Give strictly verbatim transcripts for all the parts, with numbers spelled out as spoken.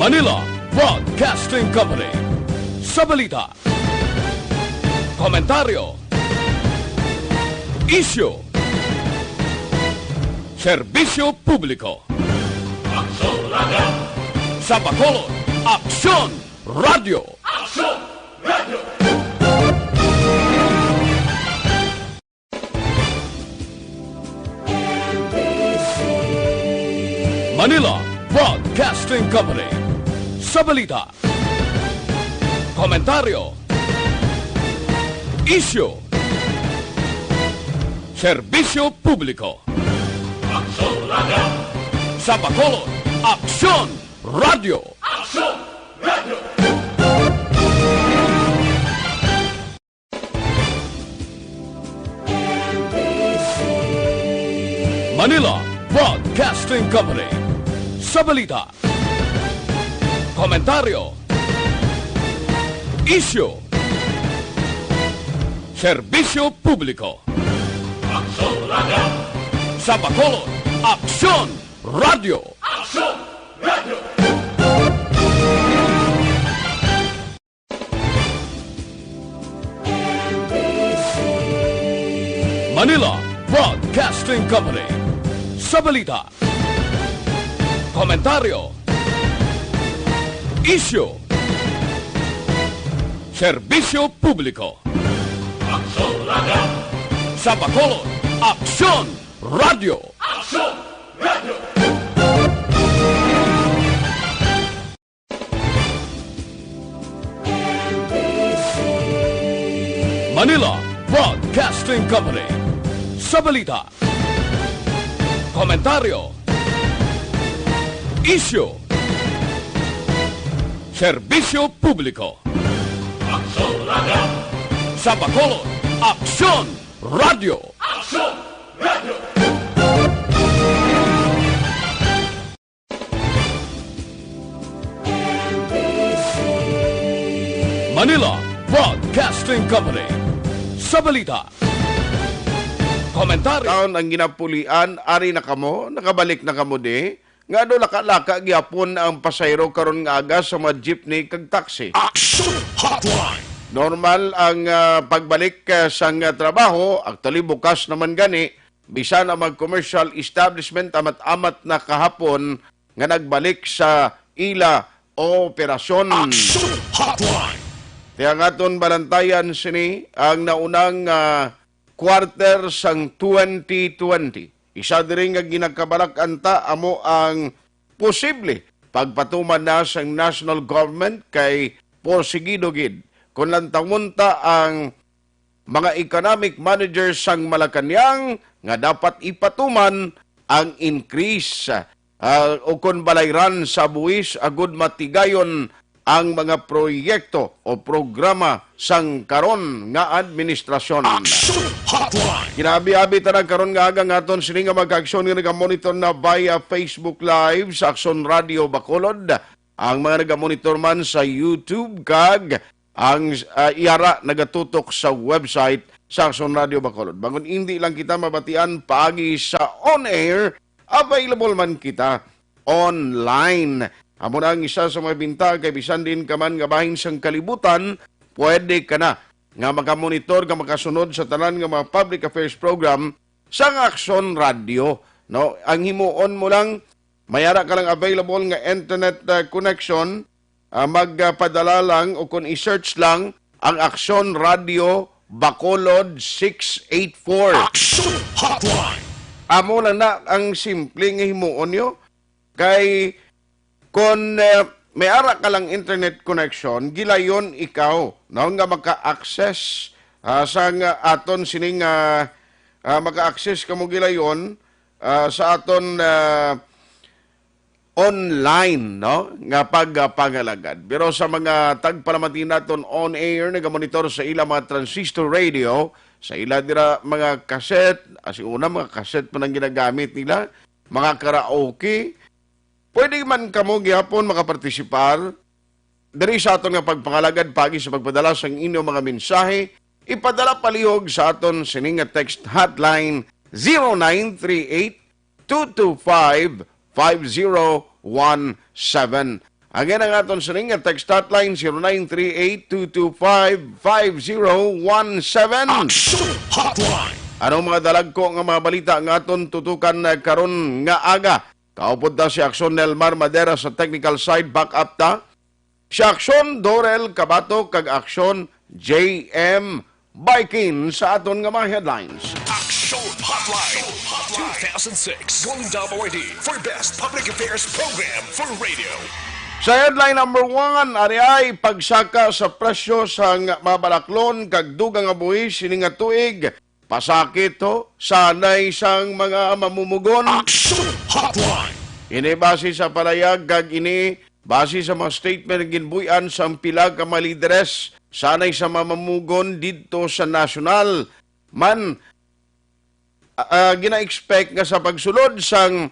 Manila Broadcasting Company. Sa balita, komentaryo, isyu, serbisyo publiko. Aksyon Radio. Sa Bacolod, Aksyon Radio. Aksyon Radio. Manila Broadcasting Company. Sa balita, komentaryo, isyu, serbisyo publiko. Aksyon Radio. Sa Bacolod, Aksyon Radio. Aksyon Radio. Manila Broadcasting Company. Sa balita, komentaryo, isyu, serbisyo publiko. Aksyon Radio. Sa Bacolod, Aksyon Radio. Aksyon Radio. Manila Broadcasting Company. Sa balita, komentaryo, isyu, serbisyo publiko. Aksyon Radio. Sa Bacolod, Aksyon Radio. Aksyon Radio. Manila Broadcasting Company. Sa balita, komentaryo, isyu, serbisyo publiko. Aksyon Radio. Sa Bacolod, Aksyon Radio. Aksyon Radio. Manila Broadcasting Company. Sa balita, komentaryo. Taon ang ginapulian, ari na kamo, nakabalik na kamo di. Nga do laka-laka gyapon ang pasahero karon nga aga sa mga jeepney kag taxi. Action Hotline. Normal ang, ah, pagbalik, ah, sang, ah, trabaho, actually bukas naman gani, bisan ang mga commercial establishment amat-amat na kahapon nga nagbalik sa ila operasyon. Action Hotline. Kaya nga aton balantayan sini ang naunang, ah, quarter sang twenty twenty. Isa diri nga ginakabalak-an ta amo ang posible pagpatuman na sang national government kay porsigido gid kon lantawon ta ang mga economic managers sang Malacañang nga dapat ipatuman ang increase, ah, o kon balayran sa buhis agud matigayon ang mga proyekto o programa sang karon nga administrasyon. Action Hotline. Kinaabi-abi ta na karon nga aga nga aton sini nga mga kaaksyon nga nagamonitor na via Facebook Live sa Aksyon Radio Bacolod, ang mga nagamonitor man sa YouTube kag ang, ah, yara nagatutok sa website sa Aksyon Radio Bacolod. Bangod indi lang kita mabatian paagi sa on air, available man kita online. Amo na ang isa sa mga bintag kay bisan din ka man nga bahin sang kalibutan, pwede ka na nga makamonitor, nga makasunod sa tanan nga mga public affairs program sang Aksyon Radio, no? Ang himuon mo lang, may ara ka lang available nga internet, uh, connection, uh, magpadala lang o kung i-search lang ang Aksyon Radio Bacolod six eight four. Action Hotline. Amo lang na ang simple nga himuon nyo. Kay kon, eh, may ara ka lang internet connection, gilayon ikaw, no, nga maka-access, ah, sa nga aton sining, ah, ah, maka-access kamo gilayon, ah, sa aton, ah, online, no, nga pagpangalagad. Pero sa mga tagpalamati naton on air, nagamonitor sa ila mga transistor radio, sa ila dira mga cassette, as una mga cassette pa nang ginagamit nila, mga karaoke, pwede man kamo gihapon makapartisipar diri sa aton nga pagpangalagad paagi sa pagpadala sang inyong mga mensahe. Ipadala palihog sa aton sini nga text hotline, zero nine three eight, two two five, five zero one seven. Again, ang aton sining nga text hotline, zero nine three eight two two five five zero one seven. Action Hotline. Anong mga dalagko nga mga balita nga aton tutukan, eh, karon nga aga? Kaupod ta si Aksyon Nelmar Madera sa technical side, back up ta. Si Aksyon Dorel Kabato kag Aksyon J M Baikin sa aton nga mga headlines. Action Hotline, two thousand six Golden Dome Awardee for Best Public Affairs Program for Radio. Sa headline number one, ari ay pagsaka sa presyo sang mga balaklon kag dugang nga buhis sini nga tuig. Pasakit to, sanay sang mga mamumugon. Action Hotline. Ini base sa palayag kag ini base sa mga statement nga ginbuy-an sang pila ka mga lideres, sanay sa mga mamumugon didto sa nasyonal. Man, ah, ah, gina-expect nga sa pagsulod sang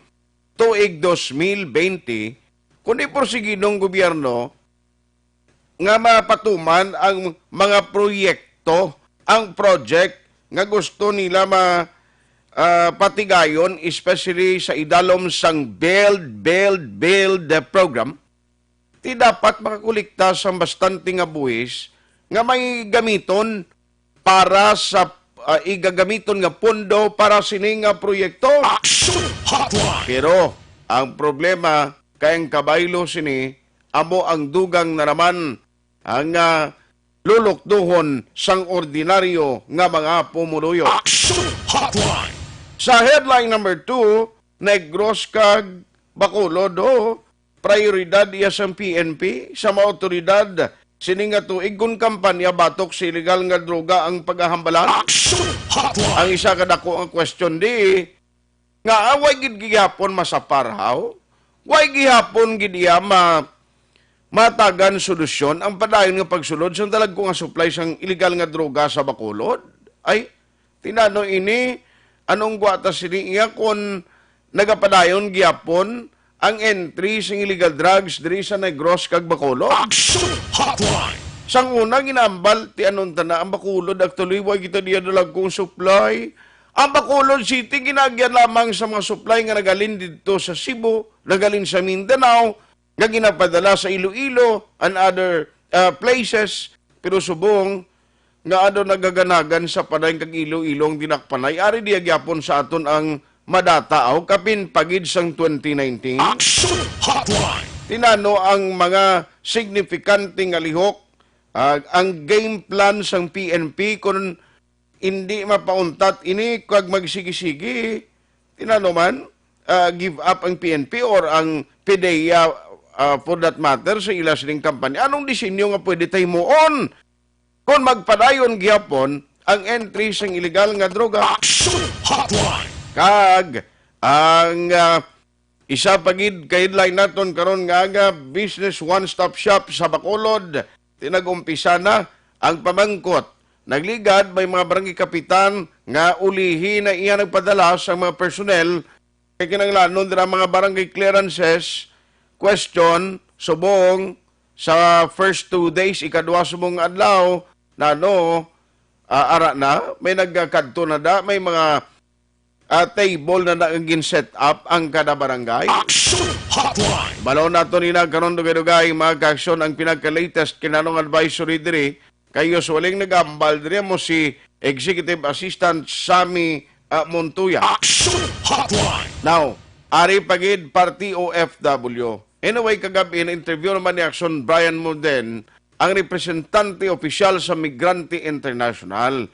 tuig dos mil bente, kundi porsigidong gobyerno nga mapatuman ang mga proyekto, ang project nga gusto nila ma-, ah, patigayon, especially sa idalom sang Build, Build, Build program, ti dapat makakolekta sang bastante nga buhis nga may gamiton para sa, ah, igagamiton nga pondo para sini nga proyekto. Action Hotline. Pero ang problema kay ang kabaylo sini amo ang dugang na naman ang, ah, lulukduhon sang ordinaryo nga mga pumuluyo. Action Hotline. Sa headline number two, Negros kag Bacolod, oh, prioridad iya sang P N P sa mga awtoridad sini nga tuig kon kampanya batok sa iligal nga droga ang pagahambalan. Action Hotline. Ang isa ka dako nga question di nga, ah, way gid gihapon masapar, haw? Way gihapon gid iya ma-, matagan solusyon ang padayon nga pagsulod sang dalagko nga supply sang iligal nga droga sa Bacolod? Ay, tinano ini, anong gwata sini iya kon nagapadayon gihapon ang entry sing illegal drugs diri sa Negros kag Bacolod? Action Hotline. Sang una, ginambal ti anon tana ang Bacolod, actually, way kita diya dalagkong supply. Ang Bacolod City, ginagyan lamang sa mga supply nga nagalin didto sa Cebu, nagalin sa Mindanao, nga ginapadala sa Iloilo and other, ah, places. Pero subong nga ano nagaganagan sa Panay kag Iloilo ang dinakpanay, ari diya gyapon sa aton ang madata, aw, kapin pa gid sang twenty nineteen. Action Hotline. Tinano ang mga signifikante nga lihok, ah, ang game plan sang P N P kon hindi mapauntat ini kag magsigi-sigi, tinano man, ah, give up ang P N P or ang PDEA, ah, for that matter, sa ila sining kampanya. Anong disenyo nga pwede ta himuon kon magpadayon gihapon ang entry sang illegal nga droga? Action Hotline. Kag ang, ah, isa pa gid ka headline naton karon nga aga, Business One Stop Shop sa Bacolod, tinag-umpisa na ang pamangkot. Nagligad may mga barangay kapitan nga ulihi na iya nagpadala sa mga personnel kay kinahanglanon dira mga barangay clearances, question, subong sa first two days, ikadwa subong nga adlaw, nano, ah, ara na, may nagkadto na da, may mga ah, table na, na gin-set up ang kada barangay. Action Hotline. Balaw nato nina karon dugay-dugay, mga ka-aksyon, ang pinaka-latest kinanong advisory diri kay usually ang nag-ambal diri mo si Executive Assistant Sammy, ah, Montoya. Action Hotline. Now, ari pa gid party O F W. Anyway, kagabi, na-interview naman ni Aksyon Brian Molden, ang representante opisyal sa Migrante International.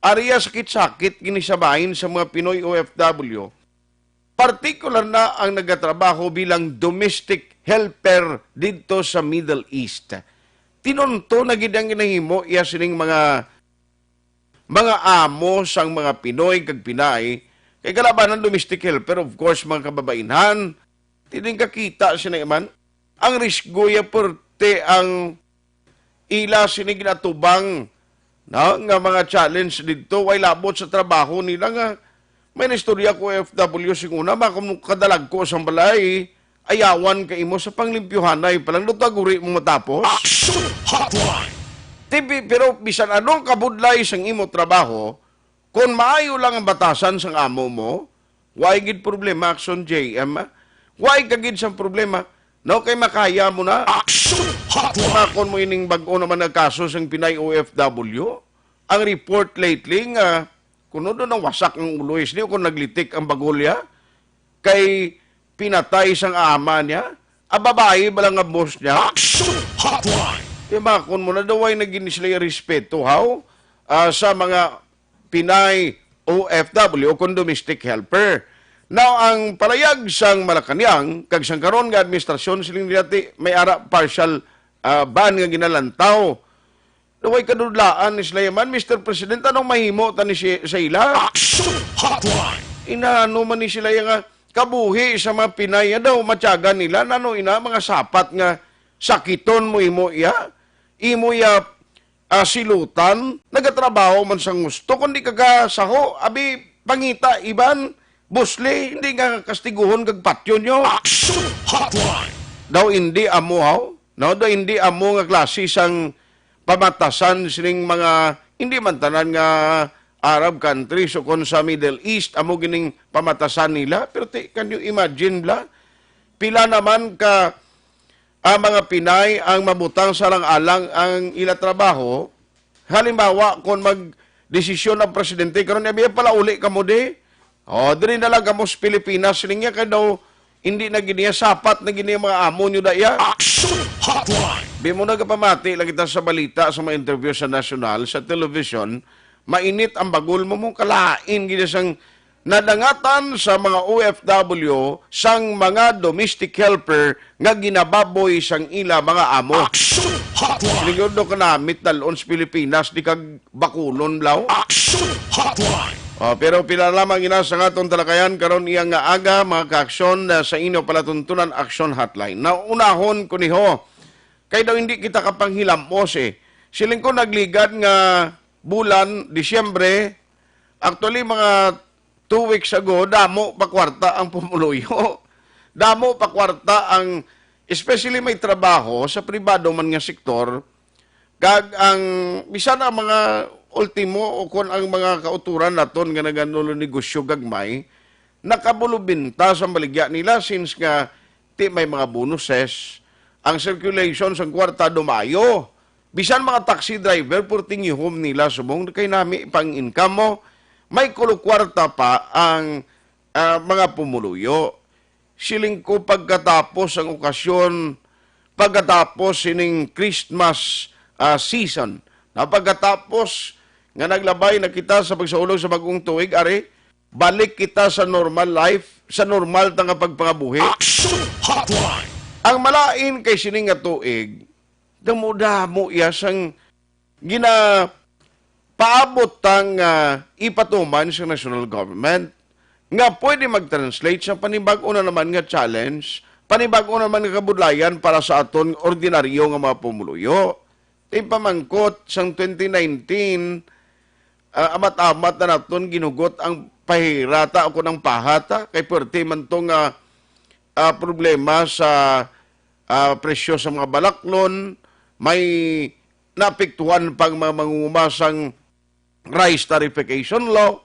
Ari iya sakit-sakit ginisabahin sa mga Pinoy O F W, partikular na ang nagatrabaho bilang domestic helper didto sa Middle East. Tinunto na gid ang ginahimo iya sining mga, mga amo sang mga Pinoy kag Pinay, kay kalabanan domestic helper, of course, mga kababainhan, ti diin kakita sina man. Ang risgo ya, perte ang ila sini ginatubang, no, nga mga challenge didto, way labot sa trabaho nila nga may naistorya ko O F W sing una, makadalag ko sa balay, ayawan ka imo sa panglimpyuhanay pa lang, luto aguri mo matapos. Action Hotline. Ti-, pero bisan ano kabudlay sang imo trabaho, kung maayo lang ang batasan sang amo mo, way gid problema, Action J M, ah. Way ka gid sang problema. No, kay makaya mo na. Action Hotline! Makon mo ining bag-o naman nga kaso sang Pinay O F W. Ang report lately nga, kuno daw nawasak ang ulo, is di ko naglitik ang bagulya. Kay pinatay sang ama niya. A babayi ba lang nga boss niya? Action Hotline! Di makon mo na daw ay naging sila respeto, haw? Ah, sa mga Pinay O F W o kon domestic helper. Now, ang palayag sang Malacañang kag sang karon nga administrasyon, siling nila ti may ara partial, ah, ban nga ginalantaw. Way kadudlaan ni sila man, Mister President, anong mahimo ta ni si, sa ila? Action Hotline! Inano man ni sila nga kabuhi sa mga Pinay, ya daw matyagan nila, nano ina mga sapat nga sakiton mo imo iya? Imo iya ah, silutan, nagatrabaho man sang gusto, kundi kagasaho, abi, pangita, iban, busli, hindi nga kastiguhon kag patyon nyo. Action Hotline! Daw hindi amo, haw? No, daw hindi amo nga klase sang pamatasan sining mga, hindi man tanan nga Arab countries o kon sa Middle East, amo gining pamatasan nila. Pero ti, can you imagine, bla? Pila naman ka ang mga Pinay ang mabutang sa alang-alang ang ila trabaho. Halimbawa, kung magdesisyon ang presidente, karon niya, "Biya pala uli kamo di. O, diri na lang kamo sa Pilipinas," siling niya, kay daw, hindi na gid niya, sapat na gid niya mga amo nyo da iya. Action Hotline! Di mo nagapamati lang kita sa balita, sa mga interview sa nasyonal, sa television, mainit ang bagol mo mo, kalain gid sang nadangatan sa mga O F W sang mga domestic helper nga ginababoy sang ila mga amo. Action Hotline! Siniguro kanami talon sa Pilipinas, di kag bakulon, blaw. Action Hotline! Oh, pero pila lamang ina sa aton talakayan karon iya nga aga, mga kaaksyon, ah, sa inyo palatuntunan Action Hotline. Naunahon ko niho, kay daw hindi kita kapanghilamos eh. Siling ko nagligad nga bulan, Disyembre, actually mga two weeks ago, damo pa kwarta ang pumuluyo. Damo pa kwarta ang, especially may trabaho sa pribado man nga sektor, kag ang bisan ang mga ultimo o kon ang mga kauturan naton nga naganulo negosyo gagmay, nakabulubinta sa baligya nila since nga ti may mga bonuses, ang circulation sang kwarta dumayo. Bisan mga taxi driver, purting ihom nila subong kay nami pang income mo, may kulo kwarta pa ang, ah, mga pumuluyo. Siling ko pagkatapos ang okasyon, pagkatapos sining Christmas, ah, season, na pagkatapos nga naglabay na kita sa pagsaulog sa bagong tuig, ari, balik kita sa normal life, sa normal ta nga pagpangabuhi. Action Hotline! Ang malain kay sini nga tuig, damo-damo iya sang ginapaabot tang, ah, ipatuman sa national government nga pwede mag-translate sa panibag-o na naman nga challenge, panibag-o na naman nga kabudlayan para sa aton ordinaryo nga mga pumuluyo. Ti pamangkot sang twenty nineteen, ah, amat-amat na naton ginugot ang pahirata o kun ang pahata, kay puwerte man to nga, ah, problema sa, ah, presyo sa mga balaklon, may naapektuhan pang mga mangunguma sang rice tarification law,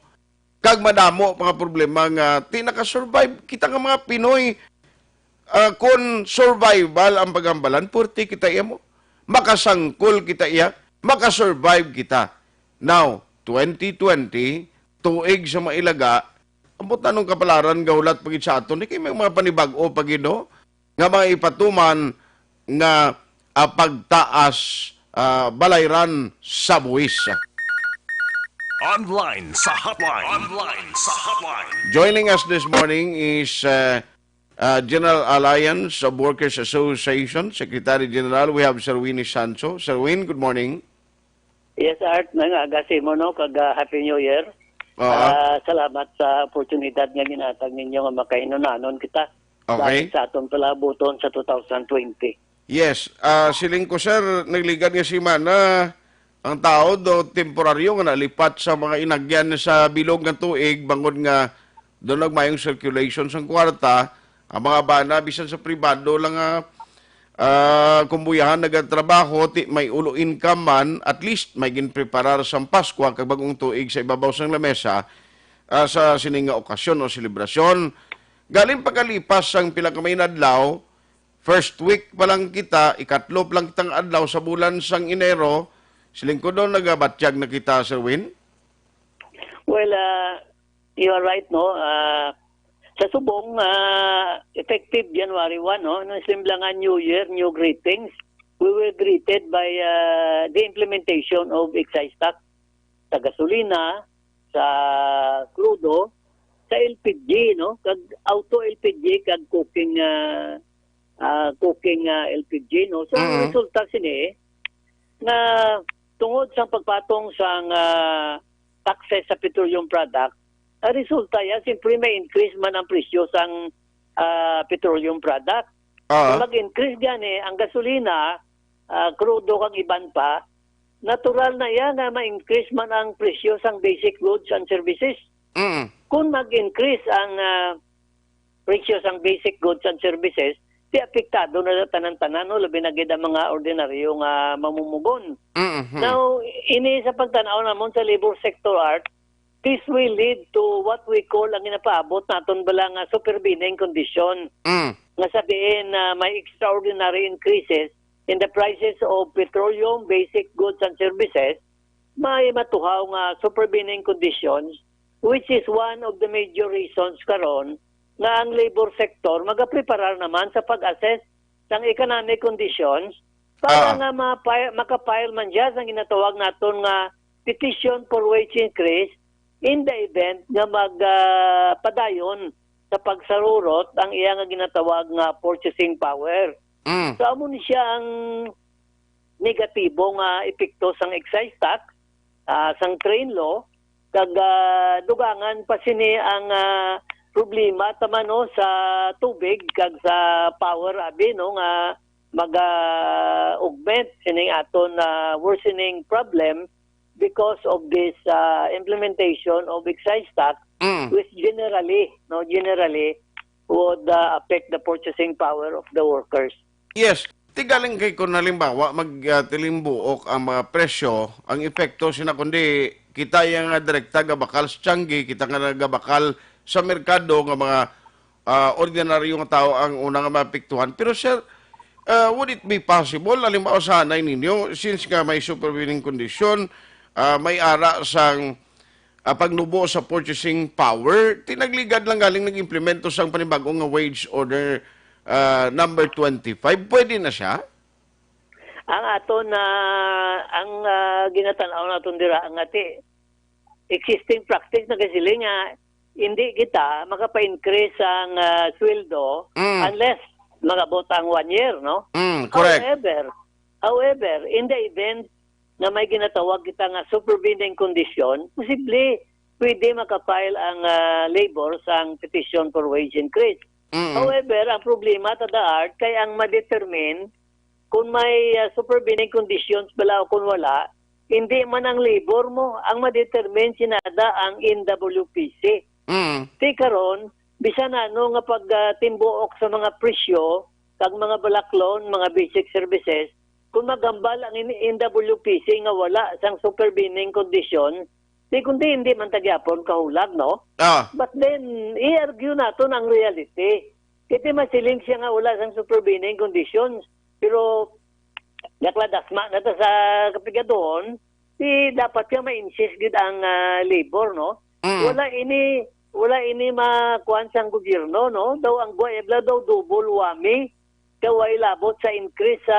kag madamo pa nga problema nga ti nakasurvive kita nga mga Pinoy. Ah, kun survival ang pagambalan, purti kita iya mo. Makasangkol kita iya, makasurvive kita. Now, twenty twenty, tuig sa mailaga, ambot anong kapalaran gahulat pa gid sa aton, di kay may mga panibag-o pa gid, no? Nga mga ipatuman nga, ah, pagtaas, ah, balayran sa buwis. Online sa hotline. Online sa hotline. Joining us this morning is, uh, uh, General Alliance of Workers Association Secretary General. We have Sir Winnie Sancho. Sir Win, good morning. Yes, Art, nga aga sa imo, no, kag, ah, Happy New Year. Oo. Ah, salamat sa oportunidad nga ginhatag ninyo nga makahinunanon kita. Okay. Sa atong palabuton sa two thousand twenty. Yes. Ah, siling ko, sir, nagligad nga semana, ang tao do temporaryo nga nalipat sa mga inagyan sa bilog nga tuig, bangod nga do nagmayong circulation sang kwarta, ang mga bana, bisan sa pribado lang nga, ah, kumbuyahan nagatrabaho, ti may ulo income man, at least may ginpreparar sang Paskwa kag Bagong Tuig sa ibabaw sang lamesa, ah, sa sini nga okasyon o selebrasyon. Galing pagkalipas sang pila ka mga inadlaw, first week pa lang kita, ikatlo pa lang kitang adlaw sa bulan sang Enero, siling ko daw nagabatyag na kita, Sir Win? Well, uh, you are right, no? Uh, sa subong, uh, effective January one, no? Nung simblangan New Year, new greetings, we were greeted by uh, the implementation of excise tax sa gasolina, sa krudo, sa L P G, no? Kag auto L P G, kag cooking, uh, uh, cooking uh, L P G, no? So, ang Mm. resulta sini, nga tungod sa pagpatong sang ah, taxes sa petroleum product, ang resulta ya, siyempre may increase man ang presyo sang ah, petroleum product. Ah, Kung mag-increase gani ang gasolina, ah, krudo kag iban pa, natural na iya nga ma-increase man ang presyo sang basic goods and services. mm. Kung mag-increase ang ah, presyo sang basic goods and services, di apektado na sa tanan-tanan, no? Labi na gid ang mga ordinaryo nga mamumugon. Mm-hmm. Now, ini sa pagtan-aw namon sa labor sector, Art, this will lead to what we call ang ginapaabot naton bala nga supervening condition. Mm. Nga sabihin na may extraordinary increases in the prices of petroleum, basic goods and services, may matuhaw nga supervening conditions, which is one of the major reasons karon nga ang labor sector magapreparar naman sa pag-assess sang economic conditions para Ah. nga mapa- makapile man siya sang ginatawag naton nga petition for wage increase in the event nga mag ah, padayon sa pagsarurot ang iya nga ginatawag nga purchasing power. Mm. So amo ni siya ang negatibo nga epekto sang excise tax, ah, sang train law, kag ah, dugangan pa sini ang ah, problema tama no sa tubig kag sa power abi no nga maga-augment sining aton ah, worsening problem because of this ah, implementation of excise tax, Mm. which generally, no, generally would ah, affect the purchasing power of the workers. Yes. Ti galing kay kung halimbawa mag ah, tilimbuok ang mga presyo, ang epekto sina kundi kita yang nga direkta gabakal sa tiyanggi, kita nga nagabakal sa merkado nga mga ah, ordinaryo nga tao ang una nga maapektuhan. Pero sir, ah, would it be possible, halimbawa sa anay ninyo, since nga may supervening condition, ah, may ara sang ah, pagnubo sa purchasing power, tinagligad lang galing nag-implemento sang panibag-o nga wage order ah, number twenty-five. Pwede na siya? Ang aton na ang ah, ginatan-aw naton dira nga ti existing practice na kasi nga hindi kita makapa-increase ang ah, sweldo Mm. unless magabot ang one year, no? Mm, correct. However, however, in the event na may ginatawag kita nga supervening condition, posible pwede makafile ang ah, labor sang petition for wage increase. Mm. However, ang problema, Tada Art, kay ang ma-determine kung may ah, supervening conditions bala o kung wala, hindi man ang labor mo ang ma-determine, sinada ang N W P C. Mm. Ti karon, bisan ano nga pagtimbuok sa mga presyo kag mga balaklon, mga basic services, kung magambal ang in- N W P C nga wala sang supervening condition, di kundi hindi man ta gyapon kahulag, no? Ah. But then, i-argue naton ang reality. Kiti masiling siya nga wala sang supervening conditions, pero dakla dasma na ta sa kapigaduhon, di dapat nga ma-insist gid ang ah, labor, no? Mm. Wala ini wala ini makuan sang gobyerno, no? Daw ang buhay bla daw double whammy kay way labot sa increase sa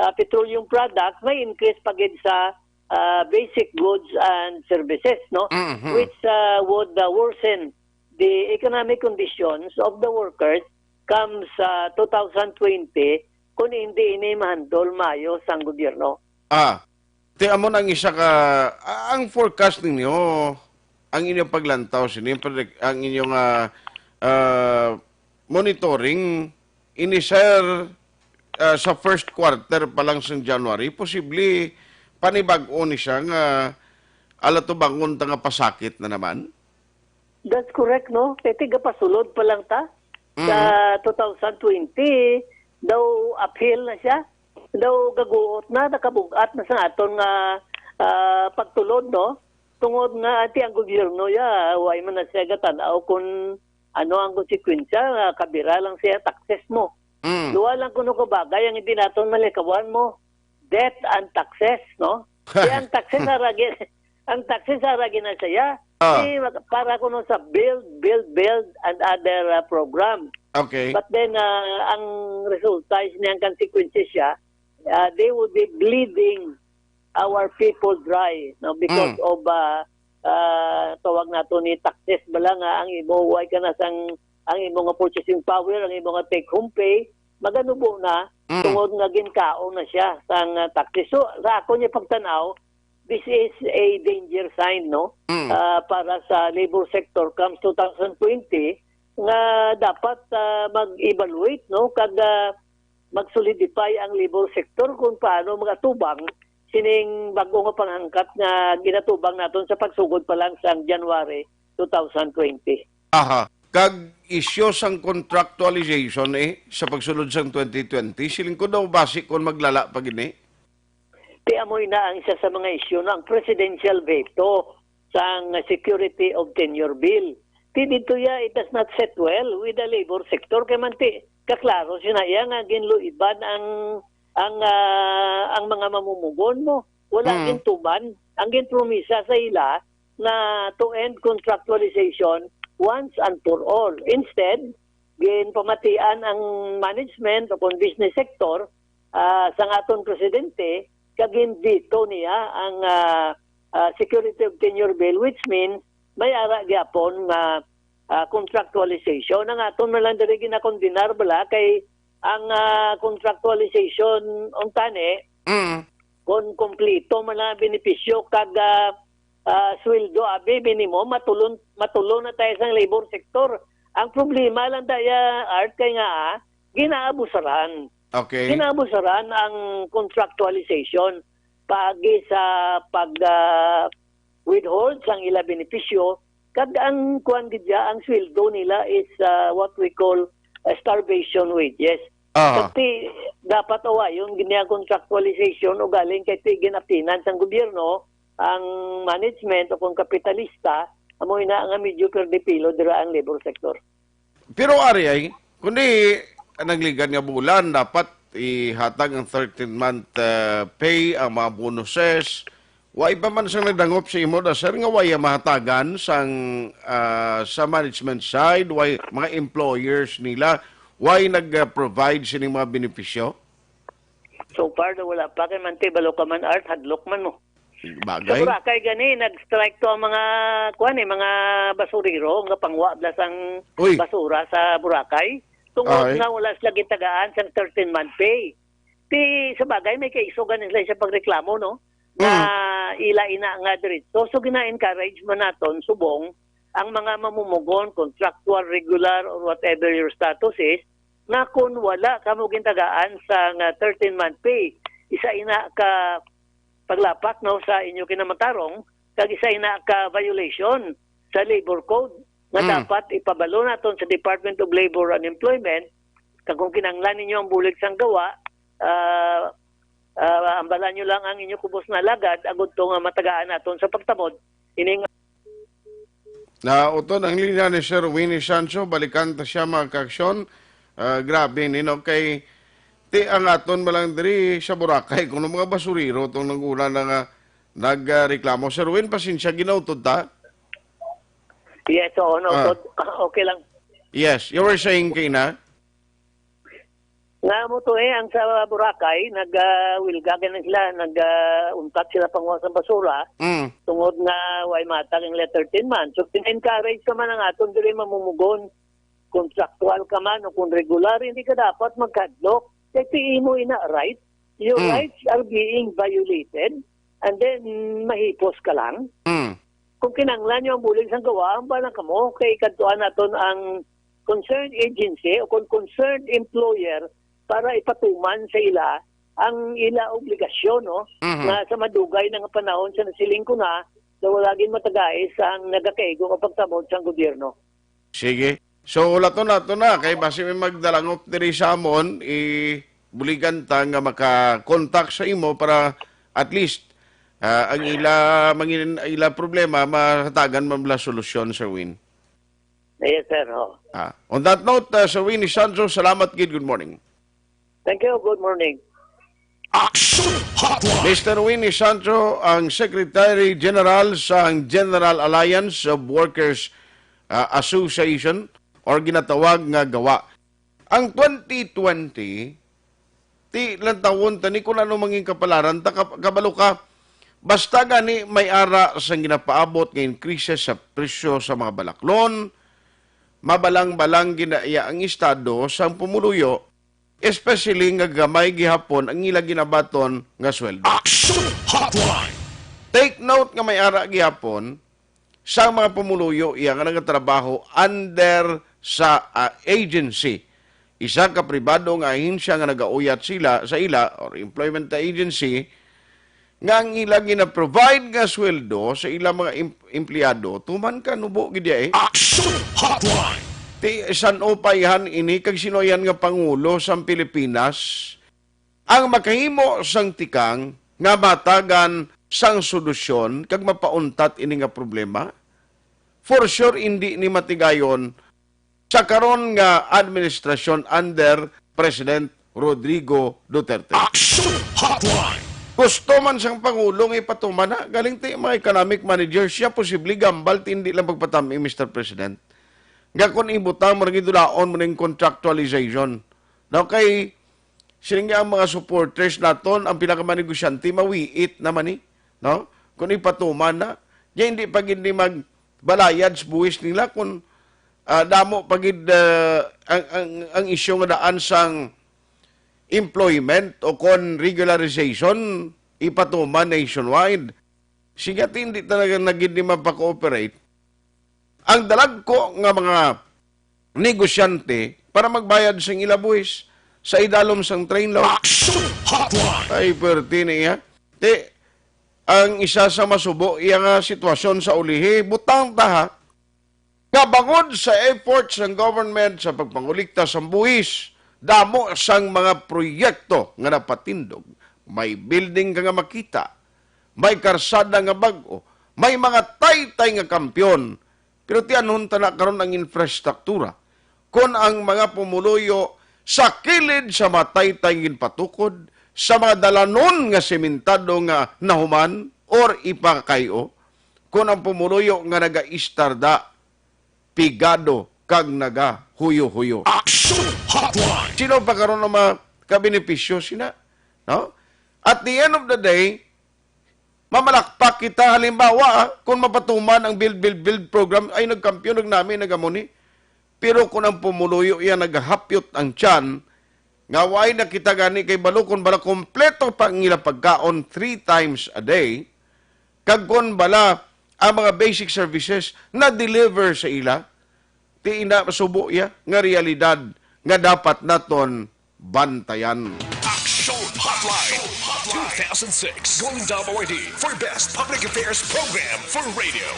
ah, petroleum products, may increase pa gid sa ah, basic goods and services, no? Mhm. Which ah, would ah, worsen the economic conditions of the workers come sa two thousand twenty kung hindi ini mahandol maayo sang gobyerno. Ah, ti amo na ang isa ka ah, ang forecast ninyo, ang inyong paglantaw sini, ang inyong ah, ah, monitoring ini, sir, ah, sa first quarter pa lang sa January, posible panibag-o ni siya nga ala tubangon ta nga pasakit na naman? That's correct, no? Kay tigapasulod pa lang ta. Sa two thousand twenty, daw uphill na siya. Daw gaguot na, nakabug-at na sa aton nga ah, pagtulod, no? Tungod nga ati ang gobyerno ya, way man na siya gatan-aw kung ano ang konsekwensya, nga kabira lang siya taxes mo. Mm. Duha lang kuno ka bagay ang hindi naton malikawan mo, debt and taxes, no? Kaya ang taxes ara gi-, ang taxes ara gina siya, Ah. di mag-, para kuno sa build, build, build and other, ah, program. Okay. But then, ah, ang resulta is niyang consequences siya, ah, they would be bleeding our people dry, no, because Mm. of, ah, ah, tawag nato ni taxes bala nga ang imo way ka na sang, ang imo nga purchasing power, ang imo nga take home pay, maganubo na Mm. tungod nga ginkaon na siya sang, ah, taxes. So, sa ako niya pagtanaw, this is a danger sign, no? Mm. Ah, para sa labor sector comes two thousand twenty nga dapat, ah, mag-evaluate, no, kag, ah, mag-solidify ang labor sector kung paano magatubang sining bag-o nga panghangkat nga ginatubang naton sa pagsugod pa lang sang January two thousand twenty. Aha. Kag isyu sang contractualization, eh, sa pagsulod sang twenty twenty, siling ko daw basi kon maglala pa gini. Ti amoy na ang isa sa mga isyu, no, ang presidential veto sang security of tenure bill. Ti dito ya, it does not set well with the labor sector. Kay man ti, kaklaro siya na iya nga ginluiban ang, ang, ah, ang mga mamumugon mo. Wala Mm. gintuman. Ang ginpromisa sa ila na to end contractualization once and for all. Instead, ginpamatian ang management o kung business sector, ah, sang aton presidente, kag gin-veto niya ang, ah, ah, security of tenure bill, which means may ara gyapon nga, ah, contractualization. Ang aton man lang diri ginakondenar bala kay ang, ah, contractualization untani, Mm. kung kompleto man ang benepisyo kag, ah, ah, sweldo, abi, minimum, matulon, matulon na tayo sa labor sector. Ang problema lang daya, Art, kay nga, ah, ginaabusaran. Okay. Ginaabusaran ang contractualization paagi sa pag, ah, withhold sang ila benepisyo, kag ang kuwan gid ya, ang sweldo nila is, ah, what we call, ah, starvation wages. Aha. Kag ti, dapat awayon gid niya ang contractualization ugaling kay ti ginapinan sang gobyerno ang management o kung kapitalista, amo ina nga medyo perdipilo dira ang labor sector. Pero ari ay, kundi nagligad nga bulan, dapat ihatag ang thirteen month, ah, pay, ang mga bonuses. Wa pa man sang nagdangop sa imo da, sir, nga waya mahatagan sang, ah, sa management side, way mga employers nila, way nag-provide sining mga benepisyo? So far, daw wala pa. Kay man, ti, balo ka man, Art, hadlok man mo. Sa Bagay. Boracay gani, nag-strike to ang mga, kuwan eh, mga basurero nga pangwa bla sang Uy. basura sa Boracay. Tungod Ay. nga wala sila gitagaan sang thirteen month pay. Ti, sa bagay, may kaiso gani sila sa pagreklamo, no? Na Mm. ila ina nga diretso. So, gina-encourage man naton, subong, ang mga mamumugon, contractual, regular, or whatever your status is, na kung wala kamo gintagaan sa nga thirteen month pay, isa ina ka paglapak, no, sa inyo kinamatarong, kag isa ina ka violation sa labor code nga Mm. dapat ipabalo naton sa Department of Labor and Employment, kag kung kinahanglan ninyo ang bulig sang gawa, ah, ah, ambalan nyo lang ang inyo kubos nga alagad agud to nga matagaan naton sa pagtamod ining Nauton ang linya ni Sir Winnie Sancho, balikan ta siya, mga kaaksyon. Ah, grabe ni, no? Kay, ti ang aton malang diri sa Boracay, kuno mga basurero tong nag-una na nga nag, ah, reklamo. Sir Win, pasensya, ginautod ta? Yes, oo, Ah. nautod. Okay lang. Yes, you were saying, Kina? Nga mo to eh, ang sa Boracay, nag, ah, wilga gani sila, nag, ah, untat sila panguha sa basura, Mm. tungod nga way matag ang letter ten man. So, pina-encourage ka man ang aton diri mamumugon, contractual ka man o kung regular, hindi ka dapat magkadlok. Kay ti imo ina right, your Mm. rights are being violated, and then mahipos ka lang. Mm. Kung kinanglan nyo ang bulig sang gawa, ang bala kamo, kay kadtuan naton ang concerned agency o kung concerned employer para ipatuman sa ila ang ila obligasyon, no? Mhm. Nga sa madugay na nga panahon sa nasiling ko na, na wala gid matagais ang nagakaigo nga pagtamod sang gobyerno. Sige. So, ulaton nato na, kay basi may magdalangop diri sa amon, i-, buligan ta nga maka-contact sa imo para at least, ah, ang ila, mangin-, ila problema, mahatagan man bala solusyon, Sir Win. Yes, sir. Oh. Ah, on that note, ah, Sir Win Sancho, salamat gid. Good morning. Thank you. Good morning. Action Hotline. Mister Winnie Sancho, ang Secretary General sang General Alliance of Workers, ah, Association, or ginatawag nga GAWA. Ang twenty twenty, ti lantawon ta ni kung ano mangin kapalaran ta, kab-, kabalo ka, basta gani may ara sang ginapaabot nga increases sa presyo sa mga balaklon, mabalang-balang ginaiya ang estado sang pumuluyo, especially nga gamay gihapon ang ila ginabaton nga sweldo. Action Hotline. Take note nga may ara gihapon sa mga pumuluyo iya nga nagatrabaho under sa, ah, agency. Isa ka pribado nga ahensya nga nagauyat sila sa ila or employment agency nga ang ila gina-provide nga sweldo sa ila mga em-, empleyado, tuman ka nubo gid iya eh. Action Hotline. Ti, san-o pa ihan ini kag sino yan nga pangulo sang Pilipinas ang makahimo sang tikang nga matagan sang solusyon kag mapauntat ini nga problema? For sure, indi ni matigayon sa karon nga administrasyon under President Rodrigo Duterte. Action Hotline. Gusto man sang Pangulo nga ipatuman na, galing ti mga economic manager siya, posible gambal ti hindi lang pagpatami, Mister President. Nga kung ibutang mo, nagidulaon mo ning contractualization. No, kay sini nga ang mga supporters naton, ang pinakamanegosyanti, mawiit naman ni, no? Kung ipatuman na, di hindi pa gid ni magbalayad sa buhis nila kung, ah, damo pa gid, ah, ang, ang, ang isyu nga daan sang employment o kon regularization ipatuman nationwide. Sige, ti hindi talaga na gid ni mapaka-operate ang dalagko nga mga negosyante para magbayad sing ila buhis sa idalom sang train law. Action Hotline. Ay, perti niya. Ti, ang isa sa masubo iya nga sitwasyon sa ulihi, butang ta ha, nga bangod sa efforts ng government sa pagpangulikta sang buhis, damo sang mga proyekto nga napatindog. May building ka nga makita, may karsada nga bag-o, may mga taytay nga kampiyon. Pero tianhon ta na karon ang infrastruktura. Kon ang mga pumuluyo sa kilid sa mataytay ginpatukod, sa mga dalanon nga sementado nga nahuman or ipakay-o, kon ang pumuluyo nga nagaistarda, pigado kag nagahuyo-huyo. Action Hotline. Sino pa karon ang makabenepisyo sina? No? At the end of the day, mamalakpak kita. Halimbawa, ah, kung mapatuman ang build, build, build program, ay nagkampiyon, nagnami, nagamuni. Pero kung ang pumuluyo iya nagahapyot ang tiyan, nga way na kita gani kay balo kung bala kompleto pa ang ila pagkaon three times a day, kag kung bala ang mga basic services na-deliver sa ila, ti ina masubo iya nga realidad nga dapat naton bantayan. Action Hotline two thousand six Golden Dome Awardee for Best Public Affairs Program for Radio.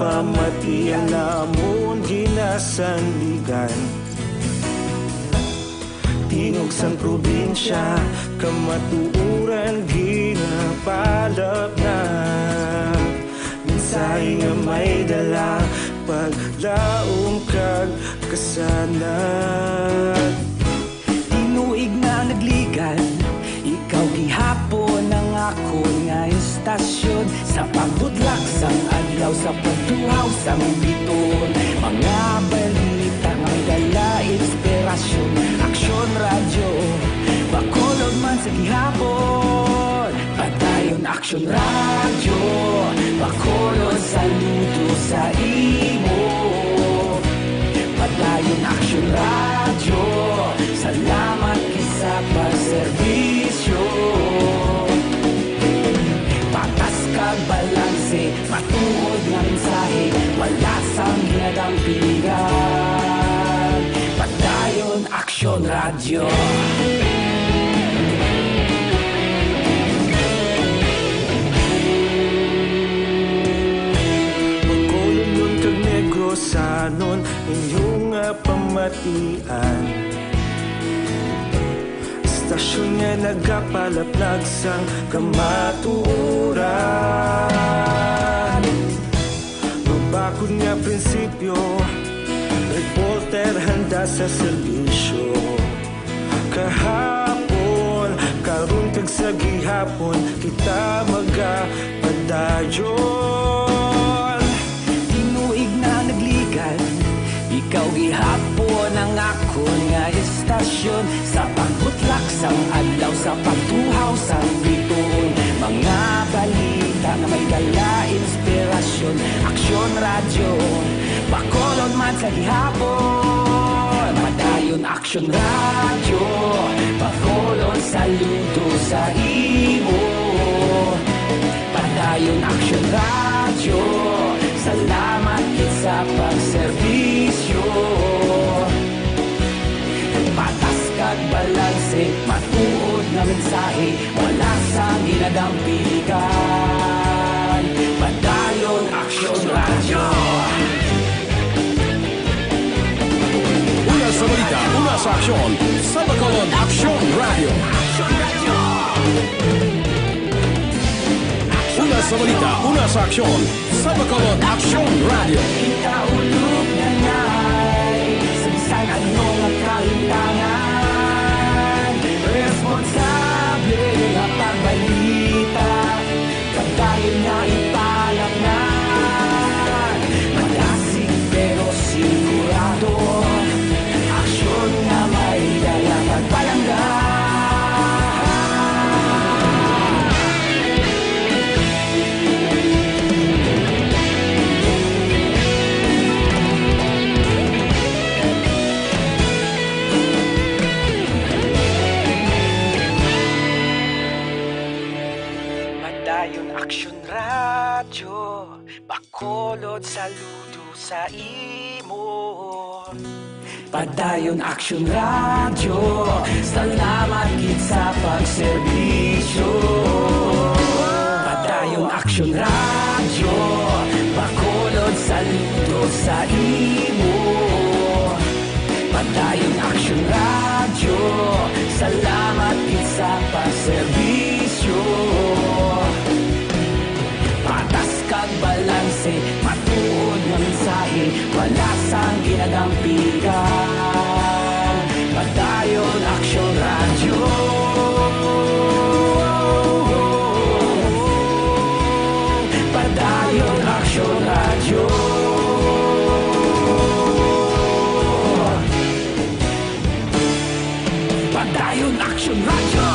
Pamati ang namon ginasandigan. Tingog sang probinsya, kamatuoran ginapalapnag. Mensahe nga may dala, paglaom kag kasanag. Tinuig na nagligan, ikaw gihapon ang akon nga istasyon. Sa pagbutlak sang adlaw, sa pagtuhaw sang bituon, mga balita nga may dala inspirasyon. Aksyon Radyo, Bacolod man sa gihapon. Padayon Aksyon Radyo, Bacolod, saludo sa imo. Padayon Aksyon Radyo, salamat gid sa pagserbisyo. Patas kag balanse, matuod nga mensahe, wala sang ginadampigan. Padayon Aksyon Radyo. Bacolodnon kag Negrosanon, inyo nga pamatian. Istasyon nga nagapalaplag sang kamatuoran. Mabakod nga prinsipyo, reporter handa sa serbisyo. Kahapon, karon kag sa gihapon, kita magapadayon. Tinuig na nagligan, ikaw gihapon ang akon nga istasyon. Sa pagbutlak sang adlaw, sa pagtuhaw sang bituon, mga balita nga may dala inspirasyon. Aksyon Radyo, Bacolod man sa gihapon. Padayon Aksyon Radyo, Bacolod, saludo sa imo. Padayon Aksyon Radyo, salamat gid sa pagserbisyo. Patas kag balanse, matuod nga mensahe, wala sang ginadampigan. Padayon Aksyon Radyo. Una sa balita, una sa aksyon, sa Bacolod Aksyon Radyo. Una sa balita, una sa aksyon, sa Bacolod Aksyon Radyo. Ikaulog na ngay, sa bisan ano nga kahitangan, responsable nga pagbalita, pagdayon nga ipalapngan, madasig pero sigurado, aksyon nga may dala pagpalangga. Padayon Aksyon Radyo, Bacolod, saludo sa imo. Padayon Aksyon Radyo, salamat gid sa pagserbisyo. Padayon Aksyon Radyo, Bacolod, saludo sa imo. Padayon Aksyon Radyo, salamat gid sa pagserbisyo. Patas kag balanse, matuod nga mensahe, wala sang ginadampigan. Padayon Aksyon Radyo. Padayon Aksyon Radyo. Padayon Aksyon Radyo.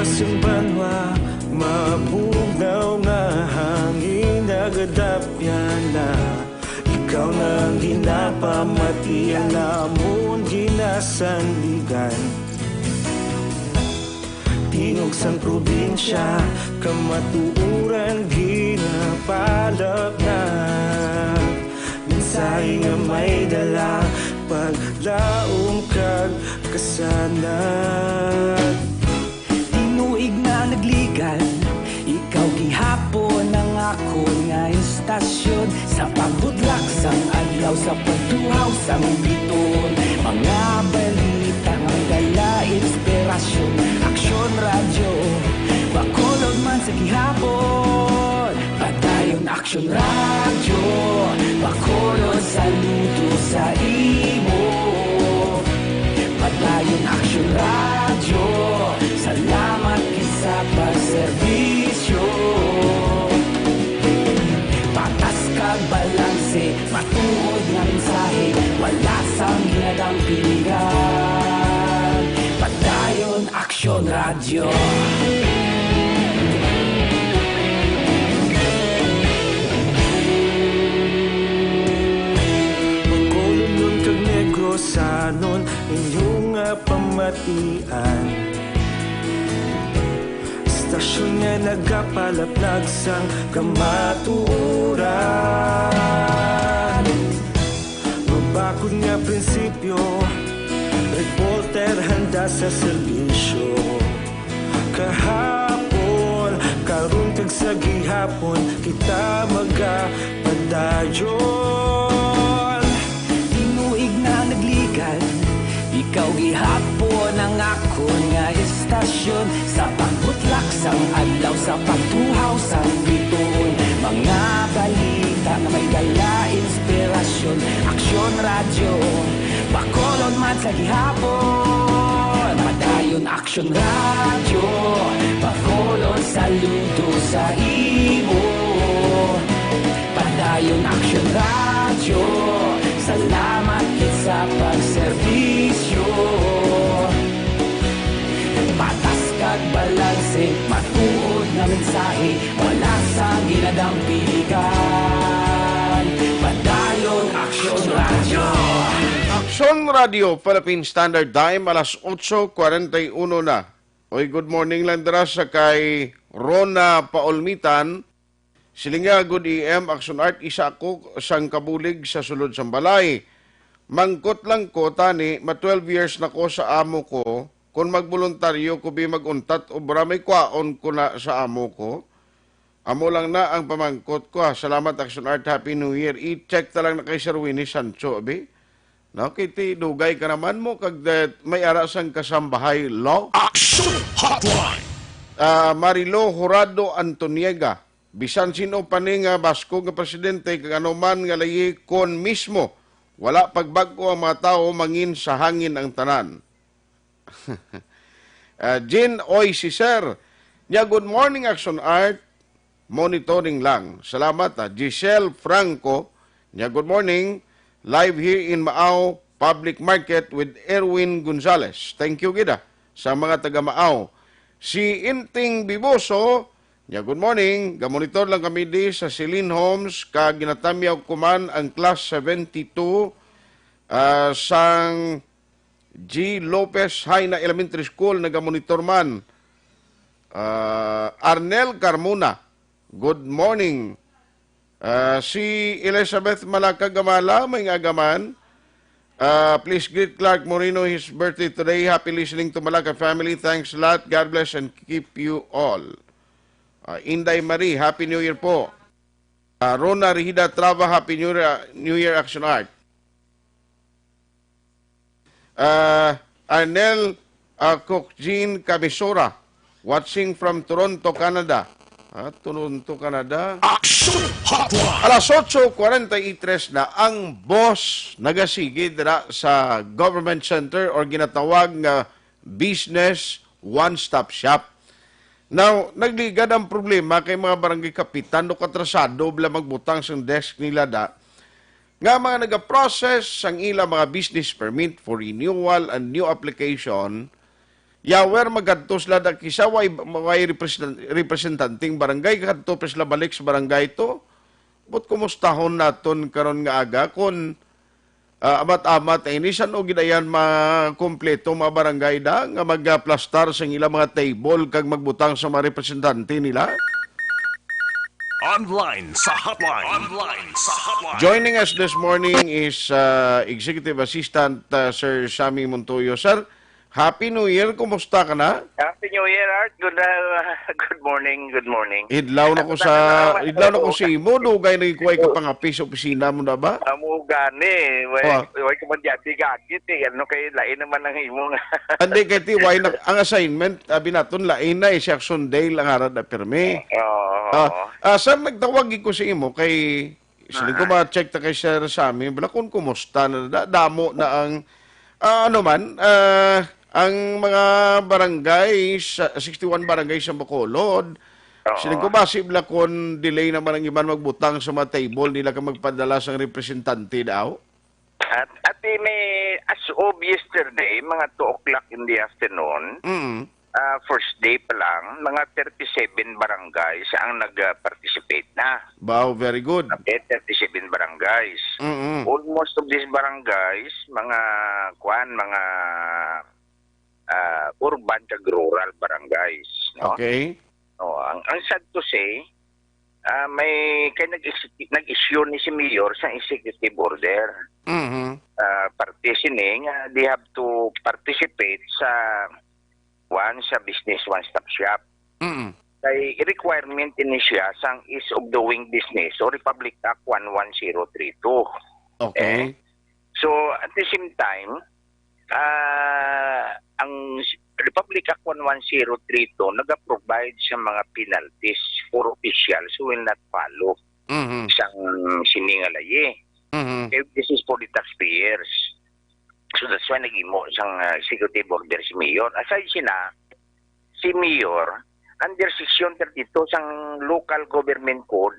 Sang banwa, mabugnaw nga hangin nagadapya na. Ikaw na ang ginapamati, ang amon ginasandigan. Tingog sang probinsya, kamatuoran ginapalapnag. Mensahe nga may dala, paglaom kag kasanag. Tinuig na nagligan, ikaw gihapon ang akon nga istasyon. Sa pagbutlak sang adlaw, sa pagtuhaw sang bituon, mga balita nga may dala inspirasyon. Aksyon Radyo, Bacolod man sa gihapon. Padayon Aksyon Radyo, Bacolod, saludo sa imo. Padayon Aksyon Radyo, salamat gid sa pagserbisyo. Patas kag balanse, matuod nga mensahe, wala sang ginadampiligan. Padayon Aksyon Radyo. Bacolodnon kag Negrosanon, inyo nga pamatian. Istasyon nga nagapalaplag sang kamatuoran. Mabakod nga prinsipyo, reporter handa sa serbisyo. Kahapon, karon kag sa gihapon, kita magapadayon. Tinuig na nagligan, ikaw gihapon ang akon nga istasyon. Sa pagbutlak sang adlaw, sa pagtuhaw sang bituon, mga balita nga may dala inspirasyon. Aksyon Radyo, Bacolod man sa gihapon. Padayon Aksyon Radyo, Bacolod, saludo sa imo. Padayon Aksyon Radyo, salamat gid sa pagserbisyo. Patas kag balanse, matuod nga mensahe, wala sa ginadampiligan. Padayon Aksyon Radyo. Aksyon Radyo, Philippine Standard Time, alas otso cuarenta y uno na. Oy, good morning lang dira sa kay Rona Paulmitan. Siling niya, "Good A M, Aksyon Art, isa ako sang kabulig sa sulod sang balay. Mangkot lang ko, tani, ma twelve years na ko sa amo ko, kung magboluntaryo ko bi mag-untat obra, may kwaon ko na sa amo ko?" Amo lang na ang pamangkot ko, ha. Salamat, Aksyon Art. Happy New Year. I-check ta lang na kay Sir Winnie Sancho, abi. No, kay ti dugay ka naman mo kag, eh, may ara sang kasambahay law. Action Hotline. Ah, Marilo Horado Antoniega, bisan sino pa ni nga baskog nga presidente kag ano man nga layi, kon mismo wala pagbag-o ang mga tawo, mangin sa hangin ang tanan. Ah, Jean, oy, si Sir. Nya, good morning, Action Art. Monitoring lang. Salamat, ah. Giselle Franco. Nya, good morning. Live here in Maaw Public Market with Erwin Gonzalez. Thank you, gid, ah, sa mga taga Maaw. Si Inting Biboso. Nya, good morning. Gamonitor lang kami di sa Celine Homes. Kag ginatamyaw ko man ang class seventy-two, ah, sang G Lopez Jaena Elementary School, nagamonitor man. Ah, Arnel Carmona, good morning. Ah, si Elizabeth Malaka Gamala, may nga agaman. Ah, please greet Clark Moreno, his birthday today. Happy listening to Malaka family. Thanks a lot. God bless and keep you all. Ah, Inday Marie, Happy New Year po. Ah, Rona Rihida Trava, Happy New Year, New Year, Action Art. Ah, Arnel, ah, Cook Jean Camisora, watching from Toronto, Canada. Ah, Toronto, Canada. Action Hotline. Alas otso cuarenta y tres na, ang boss nagasigi dira sa Government Center or ginatawag nga Business One Stop Shop. Now, nagligad ang problema kay mga barangay kapitan do katrasado bala magbutang sang desk nila da, nga mga nagaprocess sang ila mga business permit for renewal and new application, Yawer, magadto sila da kisa, way, way representan-, representanteng barangay, kadto pa sila balik sa barangay to. But kumustahon naton karon nga aga kung, ah, amat-amat ini, san-o gid ayan makompleto mga barangay da nga magaplastar sa ila mga table kag magbutang sa mga representante nila? Online sa hotline. Online sa hotline. Joining us this morning is, uh, Executive Assistant, uh, Sir Sammy Montoyo. Sir, Happy New Year. Kumusta ka na? Happy New Year, Art. Good, uh, good morning, good morning. Idlaw na ko sa, idlaw na ko sa imo. Dugay na ikuway ka pangapis sa opisina mo na ba? Amo gani. Way, way ka man dyan, di gagit eh. Ano kay lain naman ang imo nga. Hindi, kay ti, way na, ang assignment, abi naton, lain na eh. Si Action Dale ang harap na pirmi. Oo, oo. Ah, sir, nagtawag ko sa imo kay siling ko, ma-check ta kay Sir Sammy, bala kung kumusta na, da-, damo na ang, ah, ano man, ah, ang mga barangay, sa sixty-one barangay sa Bacolod. Oo. Siling ko, basi bala kung delay naman ang iban magbutang sa mga table nila ka magpadala sang representante daw? At, at may, as of yesterday, mga two o'clock in the afternoon, Mm. ah, first day pa lang, mga thirty-seven barangays ang nag-participate na. Wow, very good. Okay, thirty-seven barangays. Mm-mm. Almost of these barangays, mga, kuan, mga, ah, urban kag rural barangays, no? Okay. No, ang, ang sad to say, ah, may kay nag-, nag-issue ni si Mayor sa executive order. Mhm. Ah, parte sini nga they have to participate sa, kuan, sa business one-stop shop. Mm. Kay requirement ini siya sang ease of doing business o Republic Act one one zero three two. Okay. Eh? So, at the same time, ah, ang s-, Republic Act one one zero three two naga-provide sa mga penalties for officials who will not follow Mhm. sang sini nga layi. Mhm. Eh, this is for the taxpayers. So, that's why nag-imo sang, ah, executive order si Mayor. Aside sina, si Mayor, under Section thirty-two sang Local Government Code,